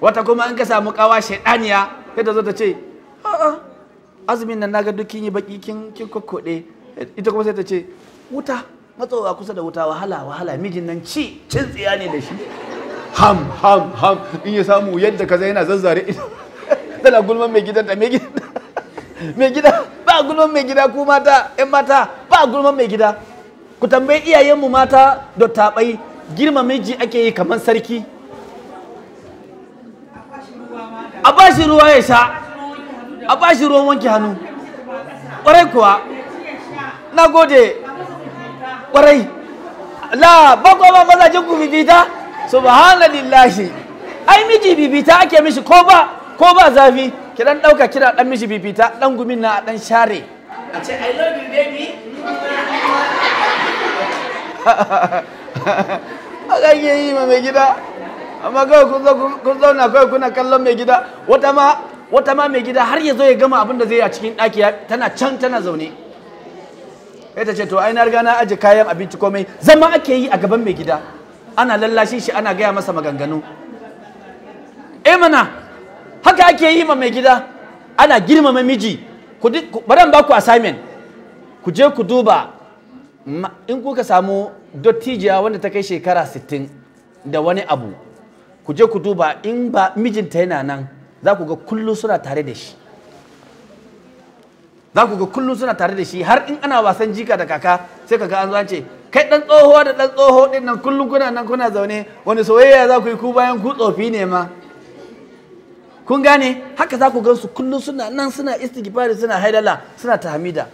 Wata kuma in ka samu kawa shaidaniya sai ta zo ta ce a'a azumin nan naga duk kin yi baki, kin kokkode. Ita kuma sai ta ce wuta, matsowa kusa da wuta, wahala wahala, mijin nan ci cin tsiya ne da shi, ham ham ham, in ya samu yadda kaza yana zazzare. Tana gulman mai gidanta, mai gida mai gida ba gulman mai gida. Ku mata, ƴan mata, ba gulman mai gida. Ku tambayi iyayenmu mata da taɓai, girma miji ake yi kamar sarki. A ba shi ruwa ya sha, a ba shi ruwan wanke hannu. Ƙwarai kuwa, na gode. Ƙwarai. La, ba kuwa ba mazajen ku bibita? Subhanallahi. Ai miji bibita ake mishi ko ba zafi. Ki dan ɗauka kina ɗan mishi bibita, ɗan gumin na a ɗan share. A ce I love you baby. Haka ake yi ma mai gida. Amma kawai kun zauna kawai kuna kallon mai gida. Wata ma mai gida har ya zo ya gama abin da zai yi a cikin ɗaki, tana can tana zaune. Sai ta ce to ai na riga na aje kayan abinci komai. Zama ake yi a gaban mai gida, ana lallashin shi, ana gaya masa maganganu. Eh mana haka ake yi ma mai gida, ana girmama miji. Bari in ba ku assignment, ku je ku duba in kuka samu dottijiya wanda ta kai shekara 60 da wani abu, ku je ku duba in ba mijinta yana nan, za ku ga kullum suna tare da shi. Za ku ga kullum suna tare da shi, har in ana wasan jika da kaka sai ka ga an zo an ce kai dan tsoho da dan tsoho din nan kullum kuna nan kuna zaune, wani soyayya za ku yi ku bayan ku tsofi ne ma. Kun gane? Haka za ku gansu kullum suna nan suna istighfari, suna haidala, suna tahmida.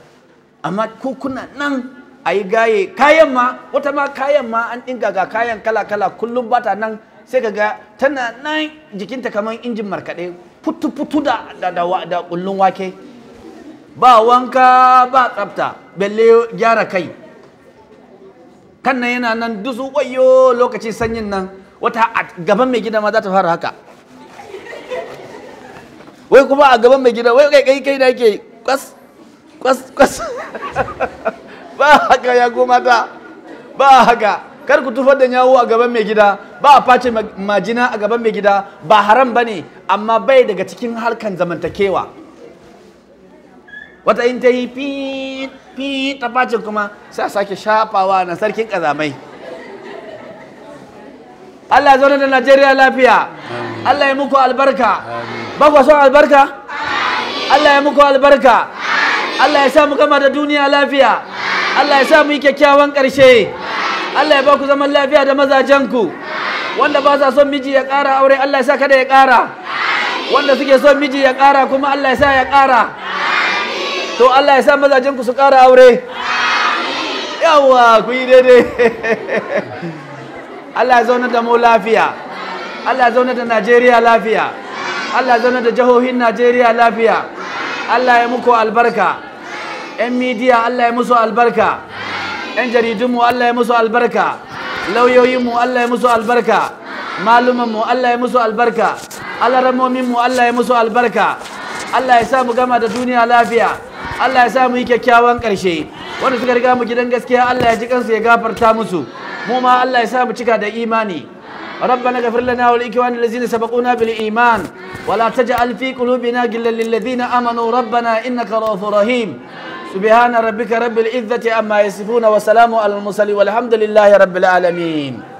Amma ku kuna nan a yi gaye kayan ma, wata ma kayan ma an ɗinka ga kayan kala kala, kullum bata nan, sai ka ga tana nan jikinta kamar injin markaɗe, putu putu da da kullun wake. Ba wanka ba tsafta, balle gyara kai. Kan nan yana nan dusu wayo lokacin sanyin nan, wata a gaban mai gida ma za ta fara haka. Wai kuma a gaban mai gida wai kai kai da yake kwas kwas kwas. Ba haka ya goma ta, ba haka. Kar ku tufar da yawo a gaban mai gida, ba a face majina a gaban mai gida, ba haram bane, amma bai daga cikin harkan zamantakewa. Wata in ta yi fi fi ta face kuma sai a sake shafawa na sarkin kazamai. Allah ya zauna da Najeriya lafiya. Allah ya muku albarka. Ba ku son albarka? Allah ya muku albarka. Allah ya sa mu gama da duniya lafiya. Allah ya sa mu yi kyakkyawan ƙarshe. Allah ya ba ku zaman lafiya da mazajenku. Wanda ba sa son miji ya ƙara aure, Allah ya sa kada ya ƙara. Wanda suke son miji ya ƙara kuma Allah ya sa ya ƙara. To Allah ya sa mazajenku su ƙara aure. Yawwa, ku yi daidai. Allah ya zauna da mu lafiya. Allah ya zauna da Najeriya lafiya. Allah ya zauna da jihohin Najeriya lafiya. Allah ya muku albarka. 'Yan midiya Allah ya musu albarka. 'Yan jaridunmu Allah ya musu albarka. Lauyoyinmu Allah ya musu albarka. Maluman mu Allah ya musu albarka. Alaramomin mu Allah ya musu albarka. Allah ya sa mu gama da duniya lafiya. Allah ya sa mu yi kyakkyawan ƙarshe. Wanda suka riga mu gidan gaskiya, Allah ya ji kansu ya gafarta musu. Mu ma Allah ya sa mu cika da imani. ربنا اغفر لنا ولإخواننا الذين سبقونا بالإيمان ولا تجعل في قلوبنا غلا للذين آمنوا ربنا إنك رؤوف رحيم. سبحان ربك رب العزة عما يصفون وسلام على المرسلين والحمد لله رب العالمين.